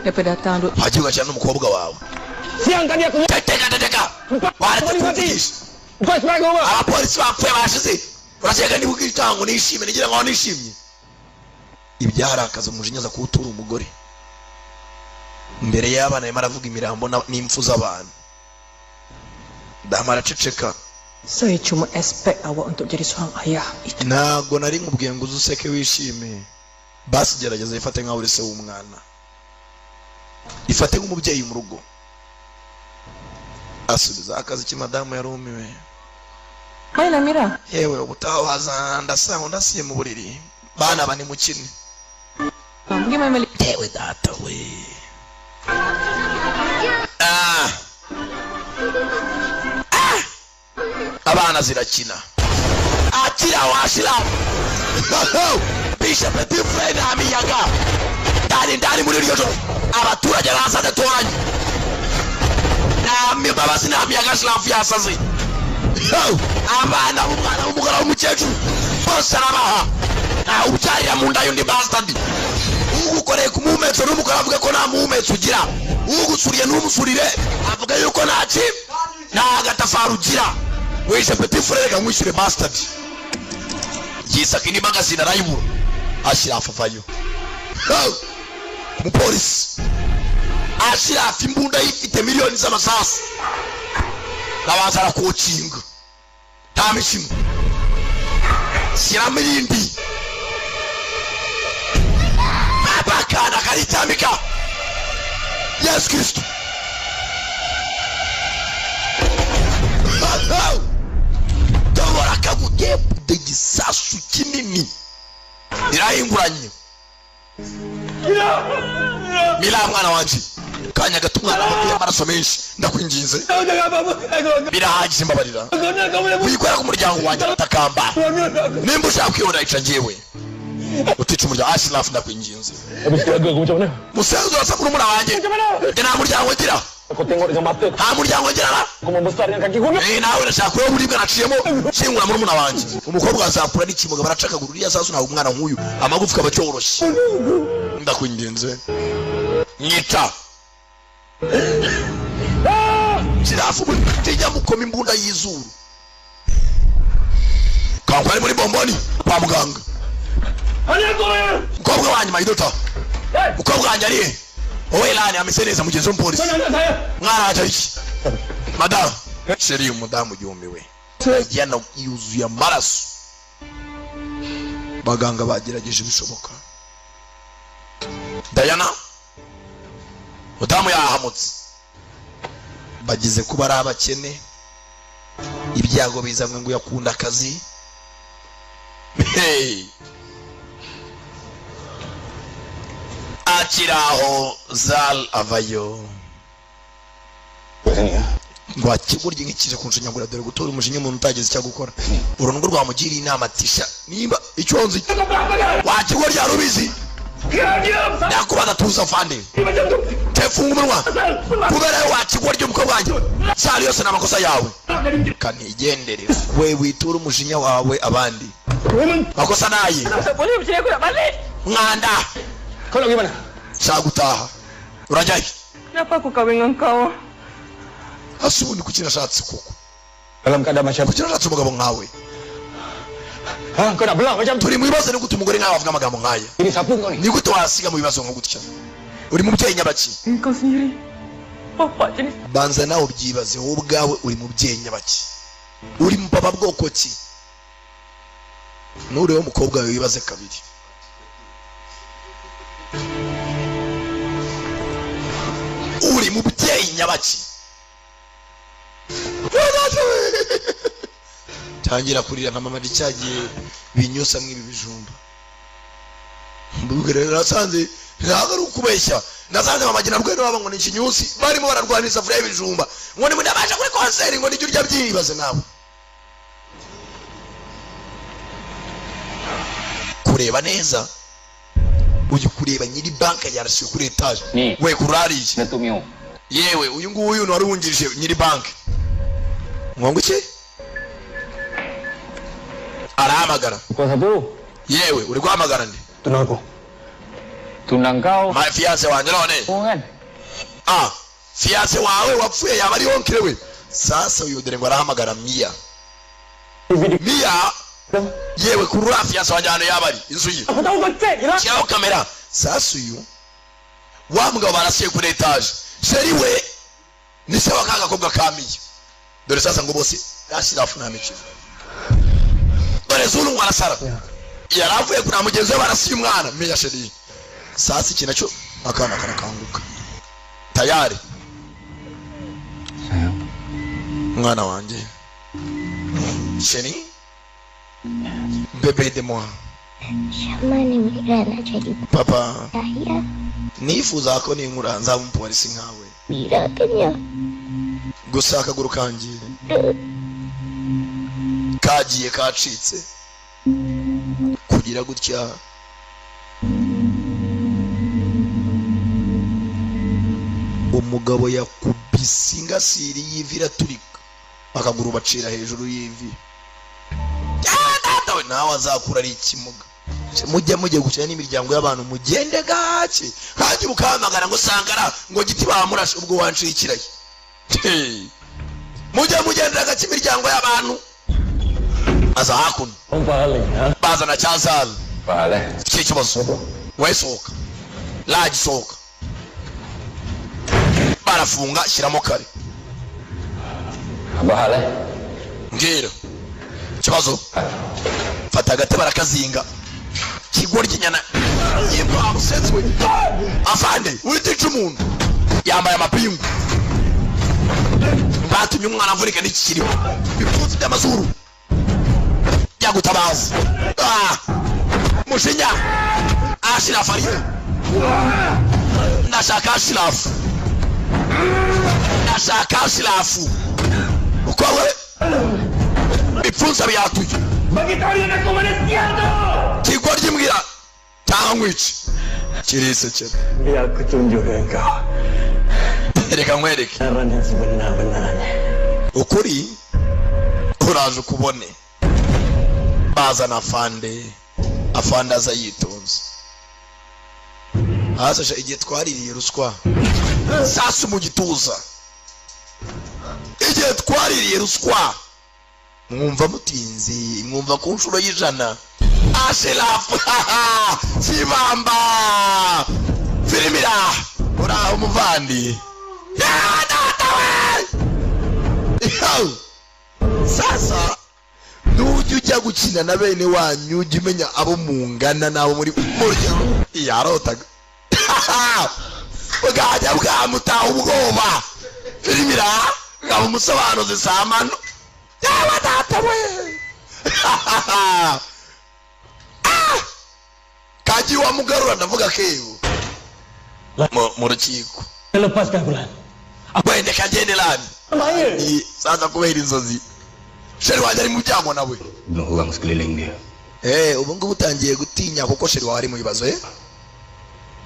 Daripada datang duk. Wagiye ugakina n'umukobwa wawe. Siang tadi aku Teka, teka. Waretse kumvugisha. Kau sebagai rumah. Abapolisi bapfuye bashize. Urakeka niba ubwitango nishimye nigira nkaho nishimye. Ibyarakaza umujinya aza kuwutura umugore. Imbere y'abana arimo aravuga imirambo n'impfu z'abantu. Damu araceceka. Saya cuma expect awak untuk jadi seorang ayah. Itu. Ntabwo nari nkubwiye ngo uze useke wishime. Basi gerageza ifate nkaho uri se w'umwana. Ifate nk'umubyeyi mu rugo. Asubiza akazi ki madamu yarumiwe. Main Amira. Yewe ubutaha waza ndasanga ndasiye mu buriri. Bana bani mukine. Pergi main balik. Yewe data we. Ah. Ah. Abana zirakina. Akira washira. Bishop Petit Frere amiyaga. Ndani ndani muri iryo joro. Abaturage basaze toranye. Nta mbabazi nta miyaga Shirafu yasaze. Abana b'umwana w'umugore w'umukecuru bose arabaha. Ntawe ubyarira mu nda y'undi bastard. Ugukoreye ku muhumetso n'umugore avuga ko nta muhumetso ugira. Ugusuriye n'umusurire avuga yuko nta ki nta gatafari ugira. Wishe Petit Frere reka nkwishyure bastard. Yisaka indi magazine arayibura. Ashirafu avayo. Umupolisi Ashirafu imbunda ifite miliyoni z'amasasu. Nabanza arakocinga. Nta mishimo. Shyiramo irindi. Abakana karitambika. Yesu Kristo. Tobora kagugebude igisasu kinini. Irahinguranye. Mila mwana wanje. Kanya gato umwana wavuye amaraso menshi ndakwinginze. Birahagije mbabarira. Wikorera ku muryango wanjye atakamba. Nimba ushaka kwihora ica njyewe. Utica umuryango Ashraf ndakwinginze. Habis keluarga aku macam mana? Musenzi urasa murumuna wanjye. Njye nta muryango ngira. Kau tengok dengan mata. Nta muryango ngira la. Kau membesar dengan kaki guna. Nawe ndashaka kureba uburibwe naciyemo nshingura murumuna wanjye. Umukobwa azakura n'ikimuga baracakagura uriya sasu ntabwo umwana nk'uyu amagufwa aba acyoroshye. Ndakwinginze. Nyita. Shirafu mutijya mukoma imbunda y'izuru. Kankwa ari muri bomboni kwa muganga. Mukobwa wanjye mayidota. Mukobwa wanjye ari he? Wowe lani ameze neza mugenzi w'umupolisi. Mwana wanjye iki? Madamu. Sheri umudamu yumiwe. Yana yuzuye amaraso. Baganga bagerageje ibishoboka. Diana mudamu yahamutse. Bagize kuba ari abakene. Ibyago bizamwe ngo yakunda akazi. Hey. Akiraho Zal avayo. Ngo akigurye nkikije kunshinyagura dore gutora umujinya umuntu utageze icyo gukora. Urungo rwamugiriye inama atisha nimba icyo nzi wakigurya rubizi. Nakubaza tuza fande. Tefunga umunwa. Kubera wakigurya umukobwa wanjye. Sari yose namakosa yawe. Kanigendere. We witura umujinya wawe abandi. Makosa naye. Mwanda. Kau nak pergi mana? Shaka gutaha. Urajyayo? Kenapa aku kahwin dengan kau? Ase ubundi kuki nashatse koko? Dalam keadaan macam kuki nashatse umugabo nkawe? Ha, kau nak belah macam turi mu bibazo ni gute umugore nkawe avuga amagambo nkaya? Ini siapa kau ni? Ni gute wasiga mu bibazo nko gutya? Uri mubyeyi nyabaki? Kau sendiri. Bapak jenis. Banza nawe ubyibaze wowe ubwawe uri mubyeyi nyabaki? Uri mu papa bwoko ki? Nureba umukobwa wawe wibaze kabiri. Uri mubyeyi nyabaki? Tangira kurira nka mama cyagiye binyusa mwibi bijumba. Mbugere nasanze ntabwo ari ukubeshya. Nasanze mama gina rweno baba ngo ni ikinyusi barimo bararwanira isafuriya y'ibijumba. Ngo ni mudabasha kuri konseri ngo nijye urya byibaze nawe. Kureba neza uyu kureba nyiri banka yarasiwe kuri etage. We kurariye. Yewe uyu nguyu wari wungirije nyiri banki. Ngo iki? Arahamagara. Yewe uri guhamagara nde? Tunako. Tunang kau. My fiance wanjye none. Oh kan? Ah, fiance wawe wapfuye yaba ari oncle we. Sasa uyu dore ngo arahamagara Mia. Mia yewe kurura fiance wanjye hano yaba ari inzu ye. Aku tahu kau check lah. Shyiraho kamera. Sasa uyu wa mugabo barasiye kuri etage. Sheri we ni se wa kagakobwa ka Mia. Dore sasa ngo bose Ashirafu nta mikino. Dore Zulu ngo arasara. Yaravuye kuna mugenzi we barasiye umwana Mia sheri. Sasa iki nacyo akana karakanguka. Tayari. Mwana wanjye. Sheri. Bebe de moi. Shama ni Mira nak jadi papa. Saya. Nifuza ko ninkura nzaba umupolisi nkawe. Mira kenya. Gusa akaguru kanjye kagiye kacitse. Kugira gutya umugabo yakubise ingasiri y'ivi iraturika, akaguru bacira hejuru y'ivi. Data we nawe azakura ari ikimuga. Mujye mujye gukina n'imiryango y'abantu mugende gake, hajye ukahamagara ngo Sankara ngo giti bamurashe ubwo wanciye ikirayi. Mujye mugendera gake imiryango y'abantu. Aza hakuno bazana cyazana iki kibazo we sohoka laji sohoka barafunga shyiramo kare mbwira ikibazo fata agate barakazinga kigoryi nyana yimpa afande witica umuntu yambaye amapingu batumye umwana avurika n'ikiriho bipfunsi by'amazuru yagutabaza. Mushinya Ashiraf ariyo ndashaka Ashiraf, ndashaka Ashiraf uko we bipfunsi byatuye kigoryi mbwira cyangwa nkwice kirisekera. Biar aku tunjukkan kau. Reka nkwereke ukuri uraje ukubone. Bazana afande, afande aza yitonze. Hasasha igihe twaririye ruswa sasu mu gituza, igihe twaririye ruswa mwumva mutinze, mwumva ku nshuro y'ijana. Ashirafu Kibamba firimira uraho umuvandi data we. Sasa nujya ujya gukina na bene wanyu ujya umenya abo mungana n'abo muri muryango yarotaga bwajya bwamutaha ubwoba. Firimira ngaba umusobanuzi samano yawe data we. Kaji wa mugarura ndavuga keyo mu rukiko wende kagende lani sasa kubera inzozi sheri wanjye ari mu byago nawe. Orang sekeliling dia. Ubu ngubu utangiye gutinya kuko sheri wawe ari mu bibazo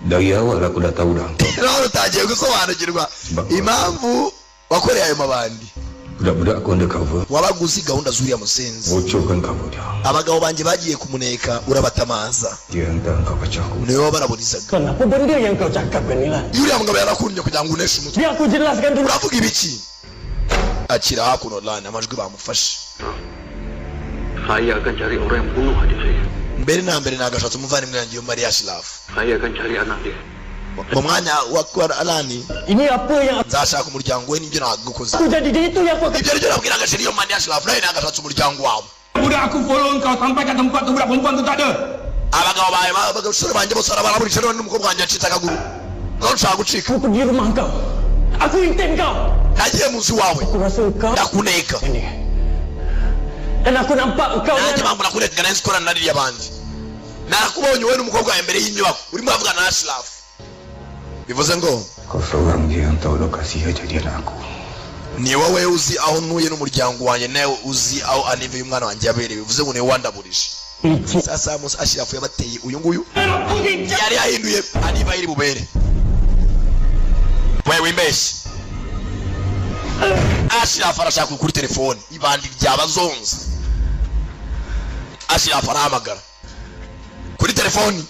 Dari awal aku dah tahu dah. None utangiye gusobanukirwa impamvu wakoreye ayo mabandi. Budak-budak aku undercover. Wabaga uzi gahunda z'uriya musenzi. Bocorkan cover dia. Abagabo banjye bagiye kumuneka urabatamaza. Dia hantar kau kacau aku. Niwe wabaraburizaga. Kenapa benda yang kau cakapkan ni lah? Uriya mugabo yarakunye kugira ngo uneshe umutwe. Biar aku jelaskan dulu. Uravuga ibiki? Akira hakuno lana amajwi bamufashe. Saya akan cari orang yang bunuh adik saya. Mbere na mbere nagashatse umuvandimwe wanjye Maria Ashraf. Saya akan cari anak dia. Mu mwanya wa Alani ini apa yang nzashaka umuryango we nibyo nagukoze. Aku jadi dia itu yang aku. Ibyo aribyo nabwiraga Sheri Maria Ashraf nawe nagashatse umuryango wawe. Budak aku follow kau sampai kat tempat tu budak perempuan tu tak ada. Abagabo bawe abasore banjye bose baraburisha none n'umukobwa wanjye yacitse akaguru. None ushaka gucika. Aku pergi rumah kau. Aku intip kau. Nagiye mu nzu wawe. Aku rasa kau ndakuneka. Dan aku nampak kau. Nanjye mpamvu nakunekaga nari nzi ko nanaririye abandi. Narakubonye wowe n'umukobwa wawe imbere y'inyubako urimo uravugana na Ashraf. Bivuze ngo kau seorang je yang tahu lokasi kejadian aku. Ni wowe uzi aho ntuye n'umuryango wanjye, nawe uzi aho anive y'umwana wanjye yabereye. Bivuze ngo niwe wandaburije. Sasa Musa Ashraf yabateye uyu nguyu yari yahinduye aniva iri bubere. Wewe wimbeshye. Ashraf arashaka kuri telefone ibandi ryabazonze. Ashraf arahamagara kuri telefoni.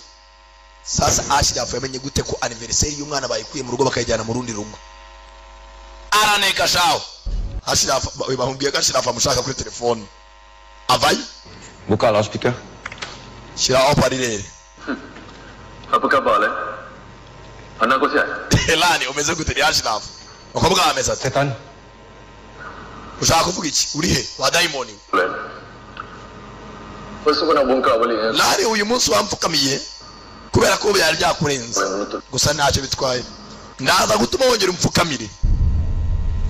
Sasa Ashraf yamenye gute ko anniversaire y'umwana bayikuye mu rugo bakayijyana mu rundi rugo? Araneka shawo. Ashraf bamubwiye ko Ashraf amushaka kuri telefone. Avayo. Buka loudspeaker. Shyira haut-parleur. Apa khabar le? Anak kau sihat? Elani umeze gute ni Ashraf? Umukobwa ameze ate? Setan. Ushaka kuvuga iki? Uri he? Wa daimoni. Lepas kau nak bongkar balik. Lari uyu munsi wampfukamiye kubera ko byari byakurenze. Gusa ntacyo bitwaye. Ndaza gutuma wongera umfukamire.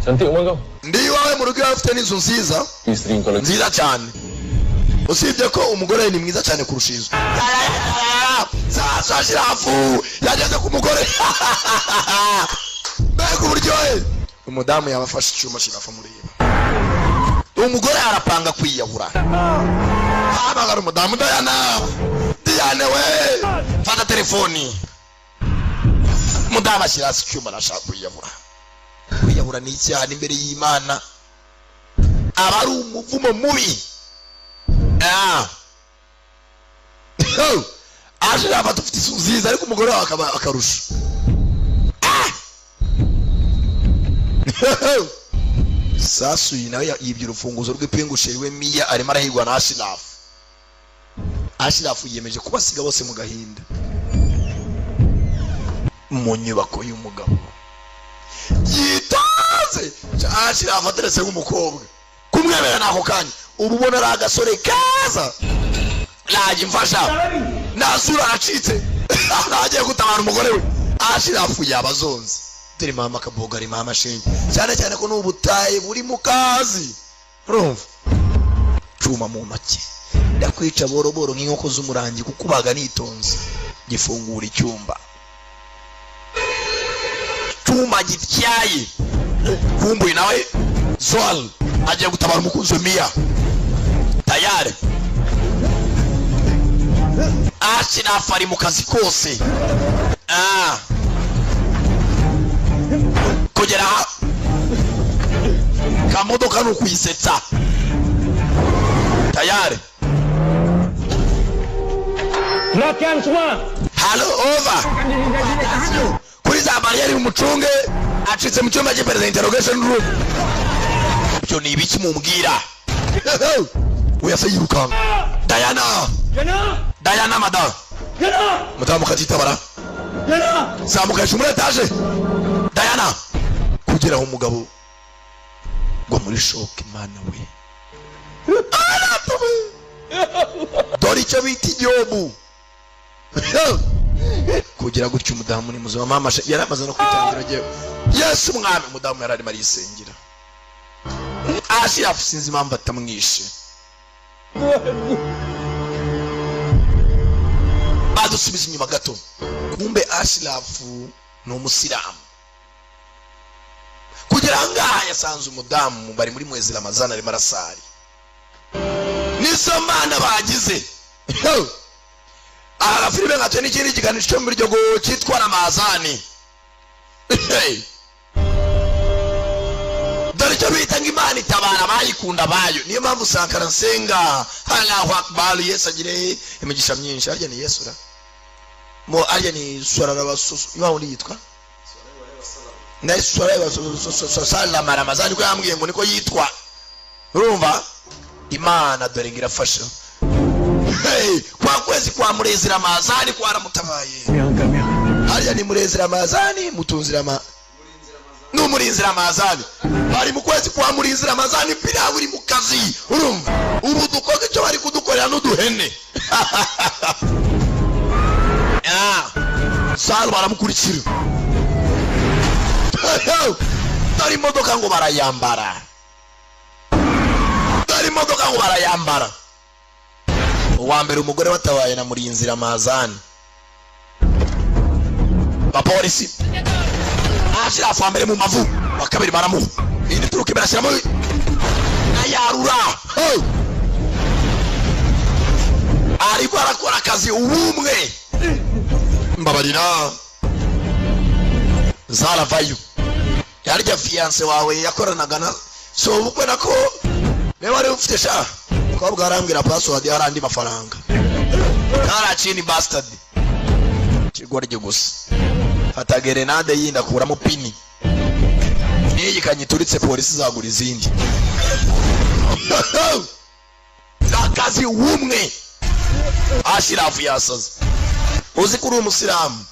Cantik rumah kau. Ndi iwawe mu rugo iwawe ufite n'inzu nziza. Isteri kau lagi. Nziza cyane. Usibye ko umugore ni mwiza cyane kurusha inzu. Sasa Ashirafu yageze ku mugore. Mbega uburyohe. Umudamu yabafashe icyuma Ashirafu amureba. Umugore arapanga kwiyahura. Hamagara umudamu Diana. Diane we, fata telefoni. Umudamu ashyira hasi icyuma arashaka kwiyahura. Kwiyahura ni icyaha imbere y'Imana. Aba ari umuvumo mubi. Ashirafu ufite inzu nziza ariko umugore wawe akaba akarusha. Sasu uyu nawe yibye urufunguzo rw'ipingu sheri we Miya arimo arahigwa na Ashraf. Ashraf yiyemeje kubasiga bose mu gahinda. Mu nyubako y'umugabo yitanze. Ashraf ateretse nk'umukobwa kumwemera nako kanya ubu ubona ari agasore kaza najya imfasha nasura aracitse nagiye gutabara umugore we. Ashraf yabazonze dore mama kaboga ari mama shenge cyane cyane ko n'ubutaye buri mu kazi. Urumva cuma mu ntoki ndakwica boroboro nk'inkoko z'umurangi kukubaga nitonze. Gifungura icyumba, cyuma gityaye. Kumbuye nawe Zoal agiye gutabara umukunzi we Mia. Tayari Ashraf ari mu kazi kose. Kugera kamodoka ni ukuyisetsa. Tayari. Latihan semua. Halo over. Kuri za barriere umucunge acitse mu cyumba cy'iperereza interrogation room. Ibyo ni ibiki mumbwira? Uyase yirukanka. Diana. Diana madame. Madame katitabara. Zamuka hejuru muri etaje. Diana. Kugera aho umugabo ngo muri shock Imana we. Dore icyo bita igihugu. Kugira gutyo umudamu ni muzima mama yaramaze no kwitangira agiye. Yesu mwami umudamu yararimo arisengera. Ashraf sinzi impamvu atamwishe. Badusubiza inyuma gato. Kumbe Ashraf ni umusilamu. Kugira ngaha yasanze umudamu bari muri mwezi Ramazana arimo arasari. Nizo mana bagize. Aha filime nka n'ikindi kiganisho cyo muri ryo cyitwa Ramazani. Dore icyo bita ngo Imana itabara abayikunda bayo. Niyo mpamvu Sankara nsenga Allahu Akbar Yesu agire imigisha myinshi. Arya ni Yesu ra. Mo arya ni swara iwa undi yitwa na swara Ramazani ko yambwiye ngo niko yitwa. Urumva Imana dore ngirafasha. Hey, kwa kwezi kwa murezi Ramazani kwa aramutabaye. Harya ni murezi Ramazani mutunzi Rama. N'umurinzi Ramazani. Bari mu kwezi kwa murinzi Ramazani pira buri mu kazi. Urumva ubu dukoke icyo bari kudukorera n'uduhene. Sal baramukurikira. Dari modoka ngo barayambara. Dari modoka ngo barayambara. Uwa mbere umugore watabaye na murinzi Ramazani. Abapolisi Ashraf wa mbere mu mavu, wa kabiri baramuha. Indi turuka imbere ashyiramo ayarura. Ariko arakora akazi ubumwe. Mbabarira. Zaravayo. Yarya fiance wawe yakoranaga na so ubukwe nako niba wari ufite sha. Mukobwa arambwira password yarandi mafaranga. Karachini bastard. Ikigoryi gusa. Fata gerenade yindi akuramo pini. N'iyi kanyituritse polisi izagura izindi. Akazi wumwe. Ashirafu yasaze. Uzi kuri umusilamu.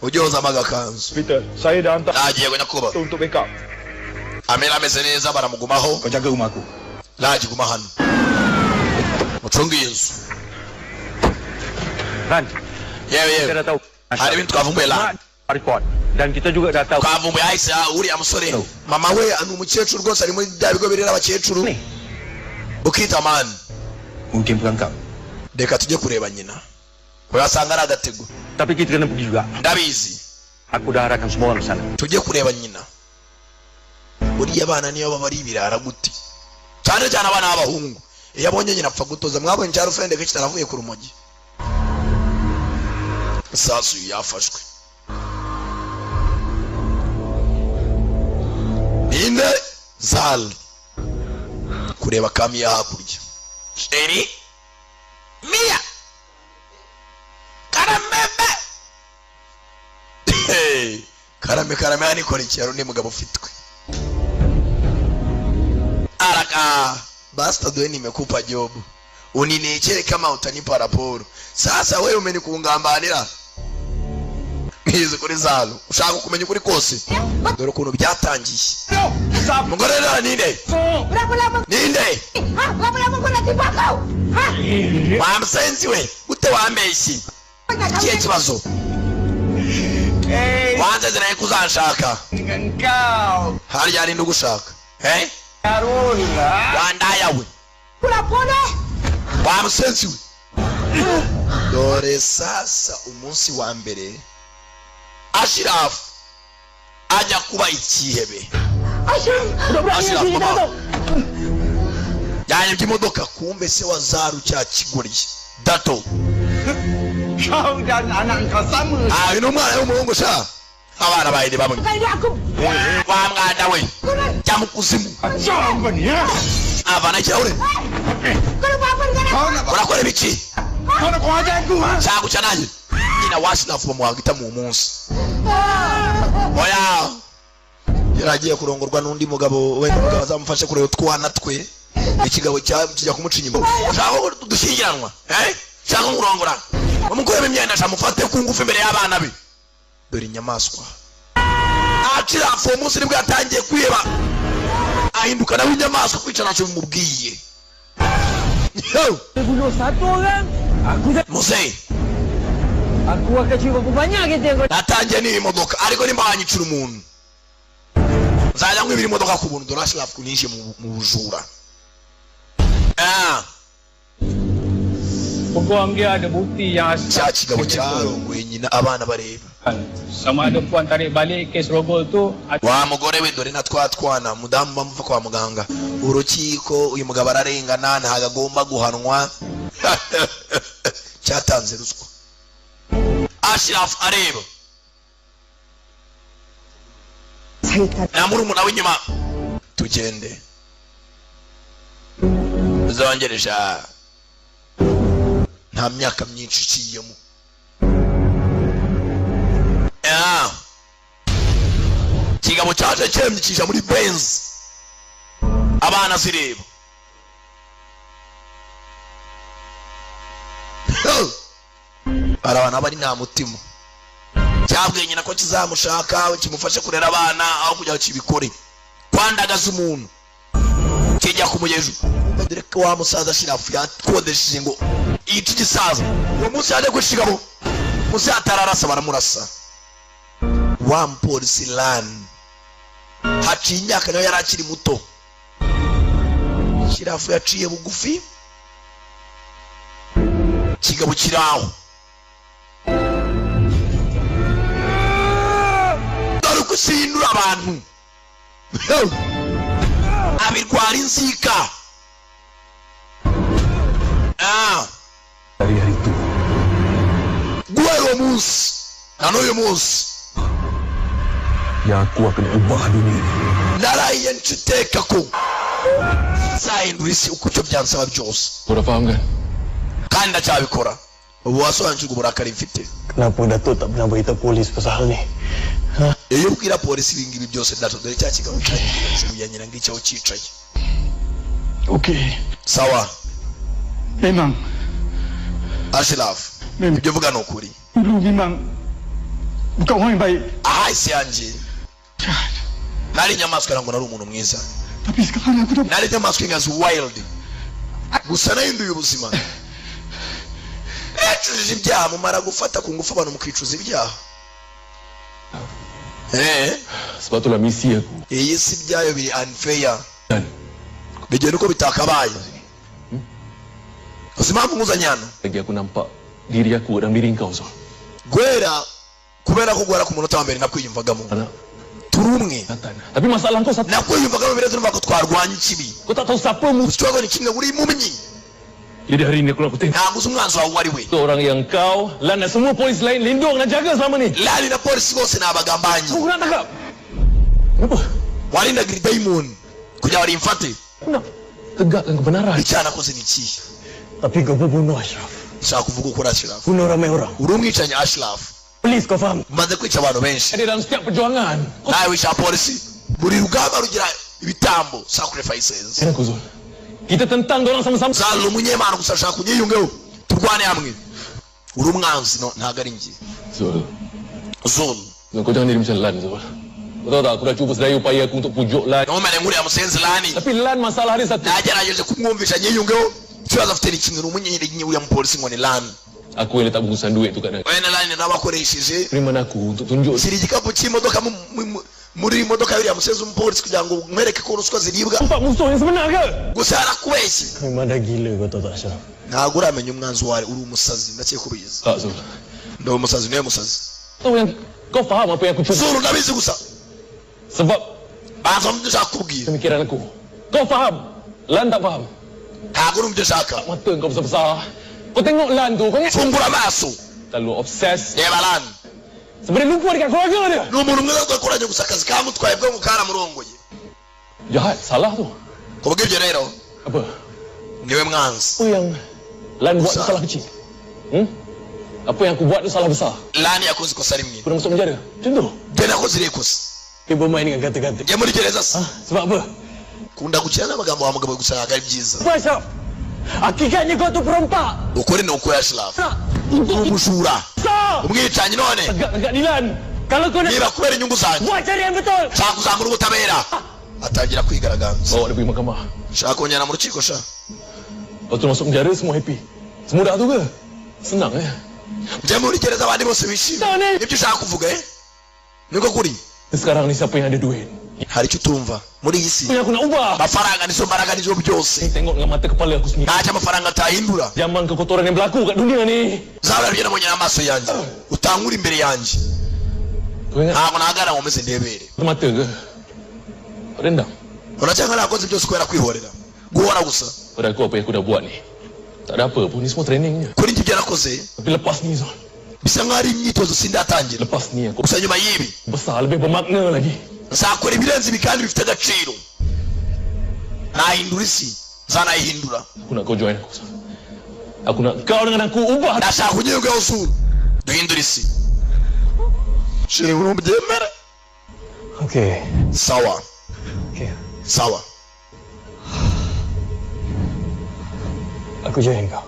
Ujyoza amagakanzu. Peter, saya dah hantar. Agiye nyakuba. Untuk backup. Amera ameze neza baramugumaho. Kau jaga rumah aku. Laji guma hano. Mucunge inzu. Ran. Yewe. Kita dah tahu. Hari ibintu twavumbuye la. Record. Dan kita juga dah tahu. Twavumbuye Aisha uriya musore. Mama we ni umukecuru rwose ari muri bya bigo birera abakecuru. Bukita man. Mungkin perangkap. Reka tujye kureba nyina. Urasanga ari agatego. Tapi kita kena pergi juga. Ndabizi. Aku dah arahkan semua orang ke sana. Tujye kureba nyina. Buriya abana niyo baba ari ibirara gute. Cyane cyane abana b'abahungu. Iyo abonye nyina apfa gutoza. Mwabonye cya rufende ko kitaravuye ku rumogi. Sasu yafashwe. Ninde Zal kureba kamiya hakurya. Eri Mia Karamebe. Hey, karame karame anikora ikiyaro ni mugabo ufitwe. Araka basta dwe nimekupa job. Uninechere kama utanipa raporo. Sasa wewe umenikungambanira. Ngize kuri Zalu. Ushaka kumenya ukuri kose. Dore ukuntu byatangiye. Mugore rero ninde? Ninde? Ha, lama-lama kau nak tipu aku. Ha? Wamsenzi we, ute wambeshyi. Ikihe kibazo? Wanzezeraye kuzanshaka. Harya ari ndugushaka. Eh? Wandaya we. Wamsenzi we. Dore sasa umunsi wa mbere Ashraf ajya kuba ikihebe. Ashraf mama. Yanyibye imodoka kumbe se wa Zaru cya kigoryi. Dato. Kau dan anak kau sama. Ah, uyu ni umwana w'umuhungu sha. Abana bawe ni bamwe. Wa mwana we. Jya mu kuzimu. Avana ikirahure. Urakora ibiki? Shaka guca nanjye. Nyina wa Ashraf bamuhagita mu munsi. Oya. Yaragiye kurongorwa n'undi mugabo wenda umugabo azamufashe kureba utwana twe. Ikigabo kijya kumuca inyuma. Ushaka dushyingiranwa? Shaka kurongora. Bamukuremo imyenda shamufate ku ngufu imbere y'abana be. Dore inyamaswa. Ashraf uwo munsi nibwo yatangiye kwiheba. Ahinduka nawe inyamaswa kwica ntacyo bimubwiye. Muzehe. Aku akan curi berapa banyak kereta kau. Natangiye n'iyi modoka ariko nimba wanyicira umuntu. Nzajya nkwibira imodoka ku buntu. Dore Ashraf kuninjiye mu bujura. Peguam dia ada bukti yang cya kigabo cyarongoye nyina abana bareba. Sama ada puan tarik balik kes rogol tu. Wa mugore we dore na twatwana mudamu bamuva kwa muganga. Urukiko uyu mugabo ararengana ntago agomba guhanwa. Cyatanze ruswa. Ashraf areba. Na murumuna w'inyuma tugende. Zongeresha. Nta myaka myinshi iciyemo. Kigabo cyaje cyemye kija muri Benz. Abana zireba. Arabana bari nta mutima. Cyabwiye nyina ko kizamushaka kimufashe kurera abana aho kujya kibikore. Kwandagaza umuntu. Kijya kumugejo. Dore ko wa musaza Ashraf yakodesheje ngo iki gisaza. Uwo munsi yaje gushigabo. Musi atararasa baramurasa. Wa mupolisi lan. Haciye imyaka nayo yari akiri muto. Ashraf yaciye bugufi. Kigabo kiraho. Dore uko usindura abantu. Abirwara inzika. Guhera uwo munsi na n'uyu munsi Yang aku akan ubah dunia ini. Narahiye nshiteka ko nzahindura isi uko icyo byansaba byose. Kau dah faham kan? Kandi ndacyabikora. Ubu wasobanukirwa uburakari mfite. Kenapa Datuk tak pernah beritahu polis pasal hal ni? Iyo ubwira polisi ibi ngibi byose, Dato, dore cya kigabo cyagiye ya nyina ngicyo cyicaye. Okey. Sawa. Memang. Ashraf, ibyo uvuga ni ukuri. Dulu memang bukan orang yang baik. Ahise yanjye nari inyamaswa, ntabwo nari umuntu mwiza. Tapi sekarang aku dah Nari inyamaswa ingazi, wild, gusa nahinduye ubuzima, necujije ibyaha. Mumara gufata ku ngufu abantu mukicuza ibyaha. Sebab itulah misi aku. Iyi si byayo biri unfair, bigenda uko bitakabaye. Uzi impamvu nkuzanye hano? Lagi aku nampak diri aku dalam diri kau, Zul. Guhera kubera ko guhera ku munota wa mbere nakwiyumvagamo, turi umwe. Tapi masalah kau satu. Nakwiyumvagamo birenze numva ko twarwanya ikibi. Kau tak tahu siapa musuh. Ikibazo ni kimwe, uri impumyi. Jadi hari ini aku nak tengok. Ntabwo uzi umwanzi wawe uwo ari we. Itu orang yang kau, Lan dan semua polis lain lindung dan jaga selama ni. Lani na polisi bose ni abagambanyi. Aku nak tangkap. Kenapa? Warindaga iri dayimoni kugira ngo rimfate. Aku nak tegakkan kebenaran. Icyaha nakoze ni ikihe? Tapi kau pun bunuh Ashraf. Nshaka kuvuga ukuri, Ashraf. Bunuh ramai orang. Uri umwicanyi, Ashraf. Polis, kau faham? Umaze kwica abantu benshi. Ada dalam setiap perjuangan. Nawe wica polisi, buri rugamba rugira ibitambo, sacrifices. Aku, Zul. Kita tentang dorang sama-sama. Zalula umunyemana, gusa ashaka kunyiyungeho turwane hamwe. Uri umwanzi, no ntabwo ari njye. Zul. Zul. Zul, kau jangan jadi macam Lan, Zul. Kau tahu tak, aku dah cuba sedaya upaya aku untuk pujuk Lan. Ntumere nk'uriya musenzi Lani. Tapi Lan masalah dia satu. Nagerageje kumwumvisha nyiyungeho, ikibazo afite ni kimwe, ni umunyenyeri uriya mupolisi ngo ni Lani. Aku yang letak bungkusan duit tu kat dia. Wenda Lani nabakoresheje. Terima aku untuk tunjuk. Shyira igikapu cy'imodoka muri modoka y'uriya musenzi w'umupolisi kugira ngo mwereke ko ruswa ziribwa. Nampak musuh yang sebenar ke? Gusa yarakubeshye. Memang dah gila kau tahu tak, Ashraf? Ntabwo uramenya umwanzi wawe, uri umusazi, ndakeka ubizi. Tak, Zul. Ndi umusazi, niwe musazi. Tahu yang kau faham apa yang aku cuba. Zul, ndabizi gusa. Sebab banza mu byo ushaka kubwira. Pemikiran aku. Kau faham? Lan tak faham. Ntabwo uri mu byo ushaka. Mata kau besar-besar. Kau tengok Lan tu, kau ingat fungura amaso. Terlalu obses. Reba Lan. Sebenarnya lupa dekat keluarga dia. Ni umuntu mwiza twakoranye, gusa akazi kamutwaye bwo ngo karamurongoye. Jahat, salah tu. Kubw'ibyo rero, Apa? niwe mwanzi. Apa yang Lan buat tu salah kecil? Apa yang aku buat tu salah besar? Lan yakoze ikosa rimwe. Aku dah masuk penjara. Macam tu. Njye nakoze iriya kosa. Dia bermain dengan kata-kata. Njye muri gereza se? Sebab apa? Kunda gukina n'amagambo wa mugabo, gusa ntabwo ari byiza. Apa, Ashraf? Hakikatnya kau tu perompak. Ukuri ni ukuri, Ashraf, uri umujura, umwicanyi none. Tegakkan keadilan. Kalau kau nak Niba kubera inyungu zanjye buat cari yang betul. Nshaka kuzamura ubutabera, atangira kwigaragambya. Bawa dia pergi mahkamah. Nshaka kongera mu rukiko sha. Lepas tu masuk penjara semua happy. Semudah tu ke? Senang eh. Njye muri gereza abandi bose bishimye, nibyo ushaka kuvuga eh? Niko kuri. Sekarang ni siapa yang ada duit? Hari icyo utumva muri iyi si, Apa yang aku nak ubah? Amafaranga nizo mbaraga, nizo byose. Tengok dengan mata kepala aku sendiri. Ntacyo amafaranga atahindura. Zaman kekotoran yang berlaku kat dunia ni. Zahora byo nabonye n'amaso yanjye, utankura imbere yanjye. Kau ingat Ntabwo nahagarara ngo meze ndebere. mata ke? Kau dendam? Uracyanga nakoze byose kubera kwihorera, guhora gusa. Pada aku apa yang aku dah buat ni, tak ada apa pun, ni semua training je. Kuri njye ibyo nakoze Tapi lepas ni, Zul, bisa nkaho ari imyitozo, sindatangira. lepas ni aku Gusa nyuma y'ibi besar, lebih bermakna lagi. Nzakora ibirenze ibi kandi bifite agaciro, nahindura isi, nzanayihindura. Aku nak kau join aku, Zul. Aku nak kau dengan aku ubah. Ndashaka unyiyungeho Zul, duhindure isi. Shiri, ubyemere. Okey. Sawa. Okey. Sawa. Aku join kau.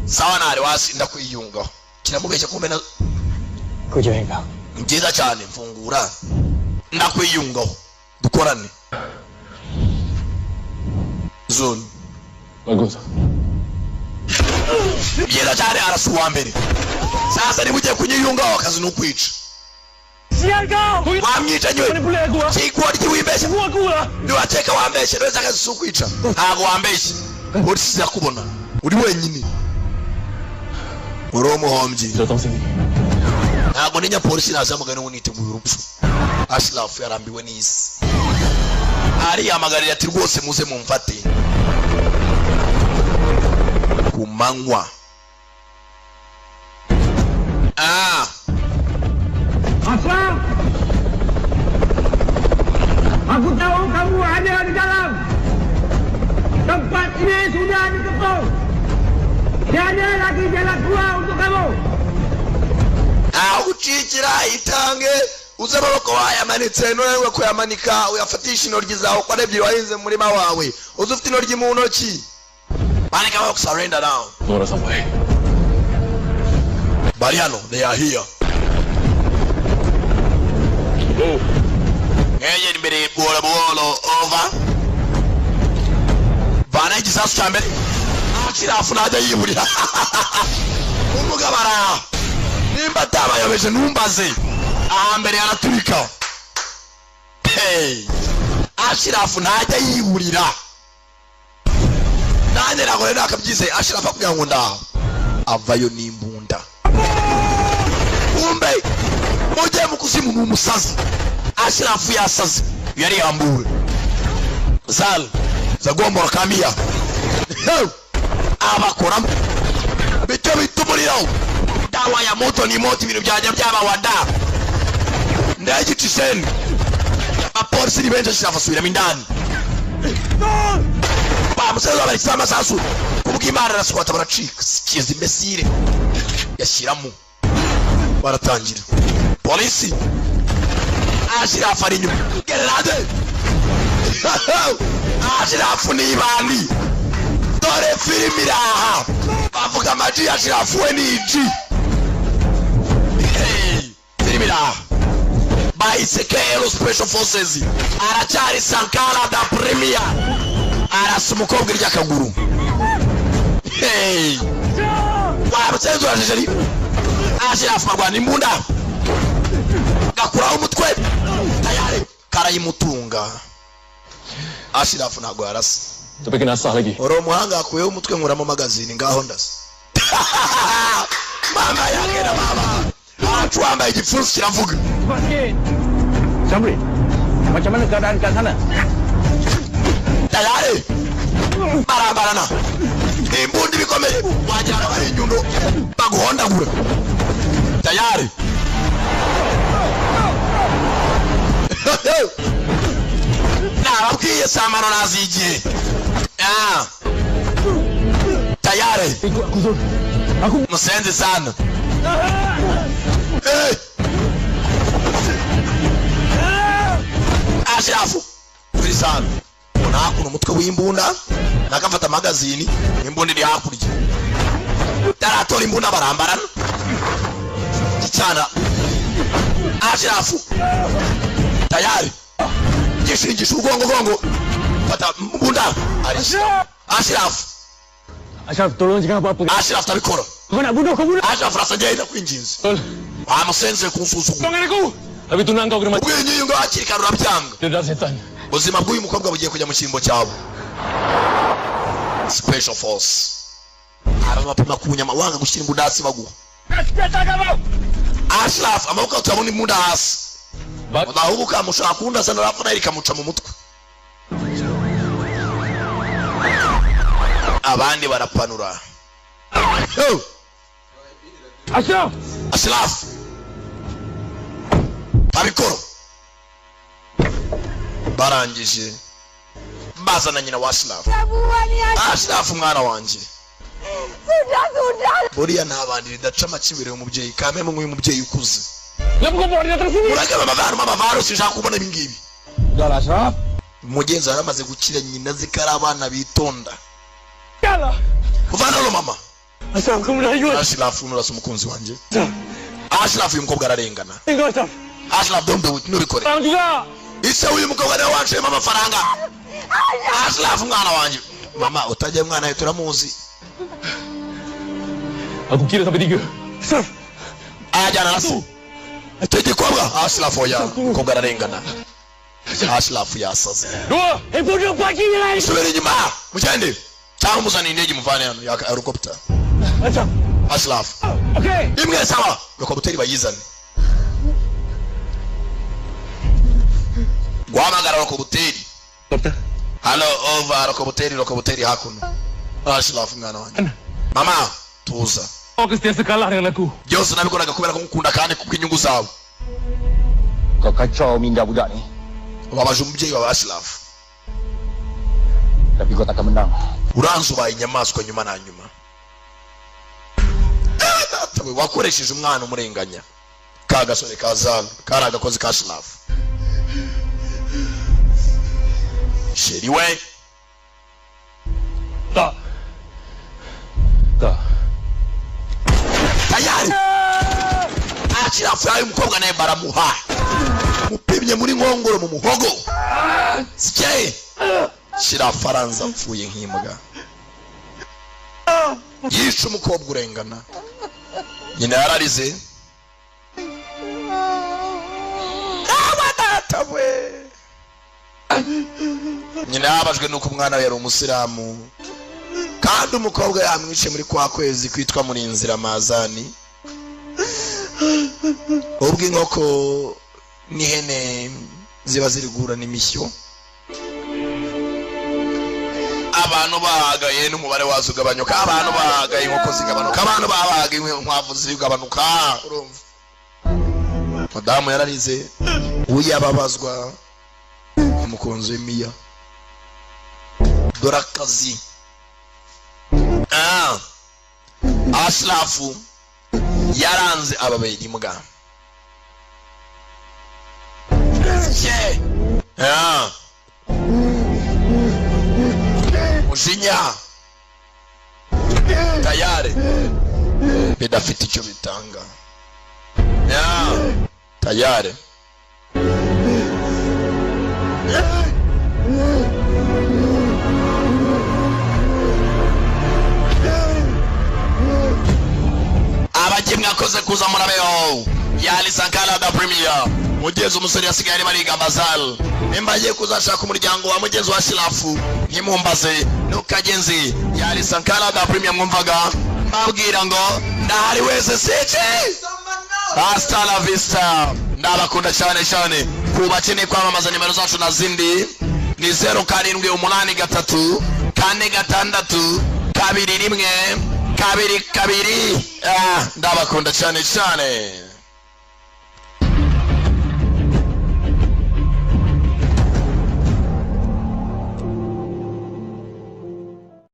Sawa, ntari wasi, ndakwiyungaho. Kiramubeshya kumbe na Aku join kau. Ni byiza cyane, mfungura, ndakwiyungaho, dukorane, Zul. Bagus. Byiza cyane, arasa uwa mbere. Sasa niba ugiye kunyiyungaho, akazi ni ukwica. Sial kau! Wamwicanyi we! Mana boleh aku ah? Kigoryi, wibeshya. Semua aku lah. Ntiwakeka wambeshye neza, akazi si ukwica, ntabwo wambeshye. Polisi zirakubona uri wenyine, uri umuhombyi. Datang sini. Ntabwo ntinya polisi, nazamugana ubu niteguye urupfu. Ashraf yarambiwe n'isi, ariyamagarira ati rwose muze mumfate ku manywa. Ah. Ashraf! Aku tahu kamu ada di dalam. Tempat ini sudah dikepung. Tiada lagi jalan keluar untuk kamu. Aho gucikira itange uze amaboko wayamanitse, nunanirwa kuyamanika uyafatisha intoryi zawe uko ari ebyiri wahinze mu murima wawe, uze ufite intoryi mu ntoki. Manika amaboko, surrender now. Nora sampai. Bari hano, they are here. Mwegera imbere buhoro buhoro, over. Vana igisasu cya mbere. Ashirafu ntajya yiburira. Umugabo araha. Nimba atabayobeje ntumbaze. Ahambere araturika. Hey. Ashirafu ntajya yiburira. Nanjye ntabwo rero nakabyizeye. Ashirafu akubwira ngo ndaha. Avayo n'imbunda. Kumbe mujye mu kuzimu ni umusazi. Ashirafu yasaze. Yari yambuwe. Zal zagombora kamiya. Abakoramo bityo bita umuriro. Dawa ya moto ni moto, ibintu byajya byabawada. Ndagiciseni. Abapolisi ni benshi, Ashirafu asubiramo indani. Bamusaza babarikira amasasu. Kubw'Imana araswata baracika. Sikiza imbesire. Yashyiramo. Baratangira. Polisi. Ashirafu ari inyuma. Gererade. Ashirafu ni ibandi. Dore filimi iraha. Bavuga amaji, Ashirafu we ni iji. Hey, filimi iraha. Bahise KL Special Forces. Aracyari Sankara da Premier. Arasa umukobwa irya akaguru. Hey. Wabutsenze urajejeri. Ashirafu arwana imbunda. Gakuraho umutwe. Tayari karayimutunga. Ashirafu ntago yarasa. Tapi kena sah lagi. Uri umuhanga akuyeho umutwe nkuramo magazine ngaho ndasa. Mama yake na mama. Acu wambaye igipfunsi kiravuga. Sabri, macam mana keadaan kat sana? Tayari. Barambarana. Imbunda ibikomeye wagira bari inyundo baguhondagura. Tayari. Nababwiye samano nazigiye. Ah. Tayari. Musenzi sana. Hey. Ashirafu. Kuri sana. Ubona hakuno umutwe w'imbunda nakafata magazini imbunda iri hakurya. Taratora imbunda barambarana. Gicana. Ashirafu. Tayari. Gishingisha ugongo gongo. Fata mbunda. Ashirafu. Ashraf, tolong jangan apa-apa. Ashraf tabikora. Kau nak bunuh, kau bunuh. Ashraf rasa ngenda kwinginze. Wamusenze kunsuzugura. Tolong aku. Tapi tunang kau kena mati. Ubwinyi ngo hakiri kare urabyanga. Dia dah setan. Ubuzima bw'uyu mukobwa bugiye kujya mu cyimbo cyabo. Special Force. Arabapima ku nyama wanga gushyira imbunda hasi baguha. Ashraf amaboko turabona imbunda hasi. Udahubuka mushaka kundasa narapfa nayo ikamuca mu mutwe. Abandi barapanura. Ashraf! Ashraf! Babikoro. Barangije bazana nyina wa Ashraf. Ashraf mwana wanjye. Buriya nta bandi bidaca amakibere umubyeyi kamwe mu mubyeyi ukuze. Uragaba amavaro amavaro sinshaka kubona ibi ngibi. Ashraf. Umugenzi yaramaze gukira nyina zikari abana bitonda. Uvana mama. Ashraf kumurayura. Ashraf nurasa umukunzi wanjye. Ashraf uyu mukobwa ararengana. Ashraf don't do it, nubikore. Ise uyu mukobwa nawe wanciyemo amafaranga. Ashraf mwana wanjye. Mama utajya mwana we turamuzi. Aku kira sampai 3. Ashraf. Ajyana na se. Igikobwa Ashraf oya umukobwa ararengana. Ashraf yasaze. 2. Handphone pagi ni. Subira inyuma. Mugende. Cyangwa umuzane indege muvane hano ya helicopter. Ashraf. Ashraf. Okay. Imwe sawa. Helicopter bayizane. Guhamagara helicopter. Halo over helicopter helicopter hakuno. Ashraf mwana wanjye. Mama tuza. Kau sentiasa kalah dengan aku. Byose nabikoraga kubera ko ngukunda kandi kubw'inyungu zawe. Kau kacau minda budak ni. Ubabaje umubyeyi wawe Ashraf. Tapi kau takkan menang. Uranze ubaye inyamaswa nyuma na nyuma. Data we, wakoresheje umwana umurenganya. Ka gasore kazana kari agakozi ka Shirafu. Chéri we. Tak. Tak. Tayari. Ashirafu yayo umukobwa naye baramuha. Mupimye muri nkongoro mu muhogo. Sike. Shirafu aranza apfuye nk'imbwa. Yishe umukobwa urengana. Nyina yararize. Awa data we. Nyina yabajwe nuko umwana we yari umusilamu kandi umukobwa yamwishe muri kwa kwezi kwitwa muri nzira mazani. Ubwo inkoko n'ihene ziba ziri guhura n'imishyo, abantu bahagaye n'umubare wazo ugabanyuka, abantu bahagaye inkoko zigabanuka, abantu bahagaye inkwavu zigabanuka. Urumva madamu yararize, uyababazwa umukunzi w'imiya. Dore akazi. Ashrafu yaranze ababera imbwa. Mujinya tayari bidafite icyo bitanga. Tayari abagiye mwakoze kuza murabeho. Yali Sankara da Premier. Mugezi umusore yasigaye ari bariga bazal. Nimba agiye kuzashaka umuryango wa mugezi wa Shirafu ntimumbaze nukagenzi. Yali Sankara da Premier mwumvaga mbabwira ngo ndahari wese sike. Hasta la vista. Ndabakunda cyane cyane. Kubakeneye kwamamaza nimero zacu na zindi ni 0 7 8 3 4 6 2 1 2 2. Ndabakunda cyane cyane.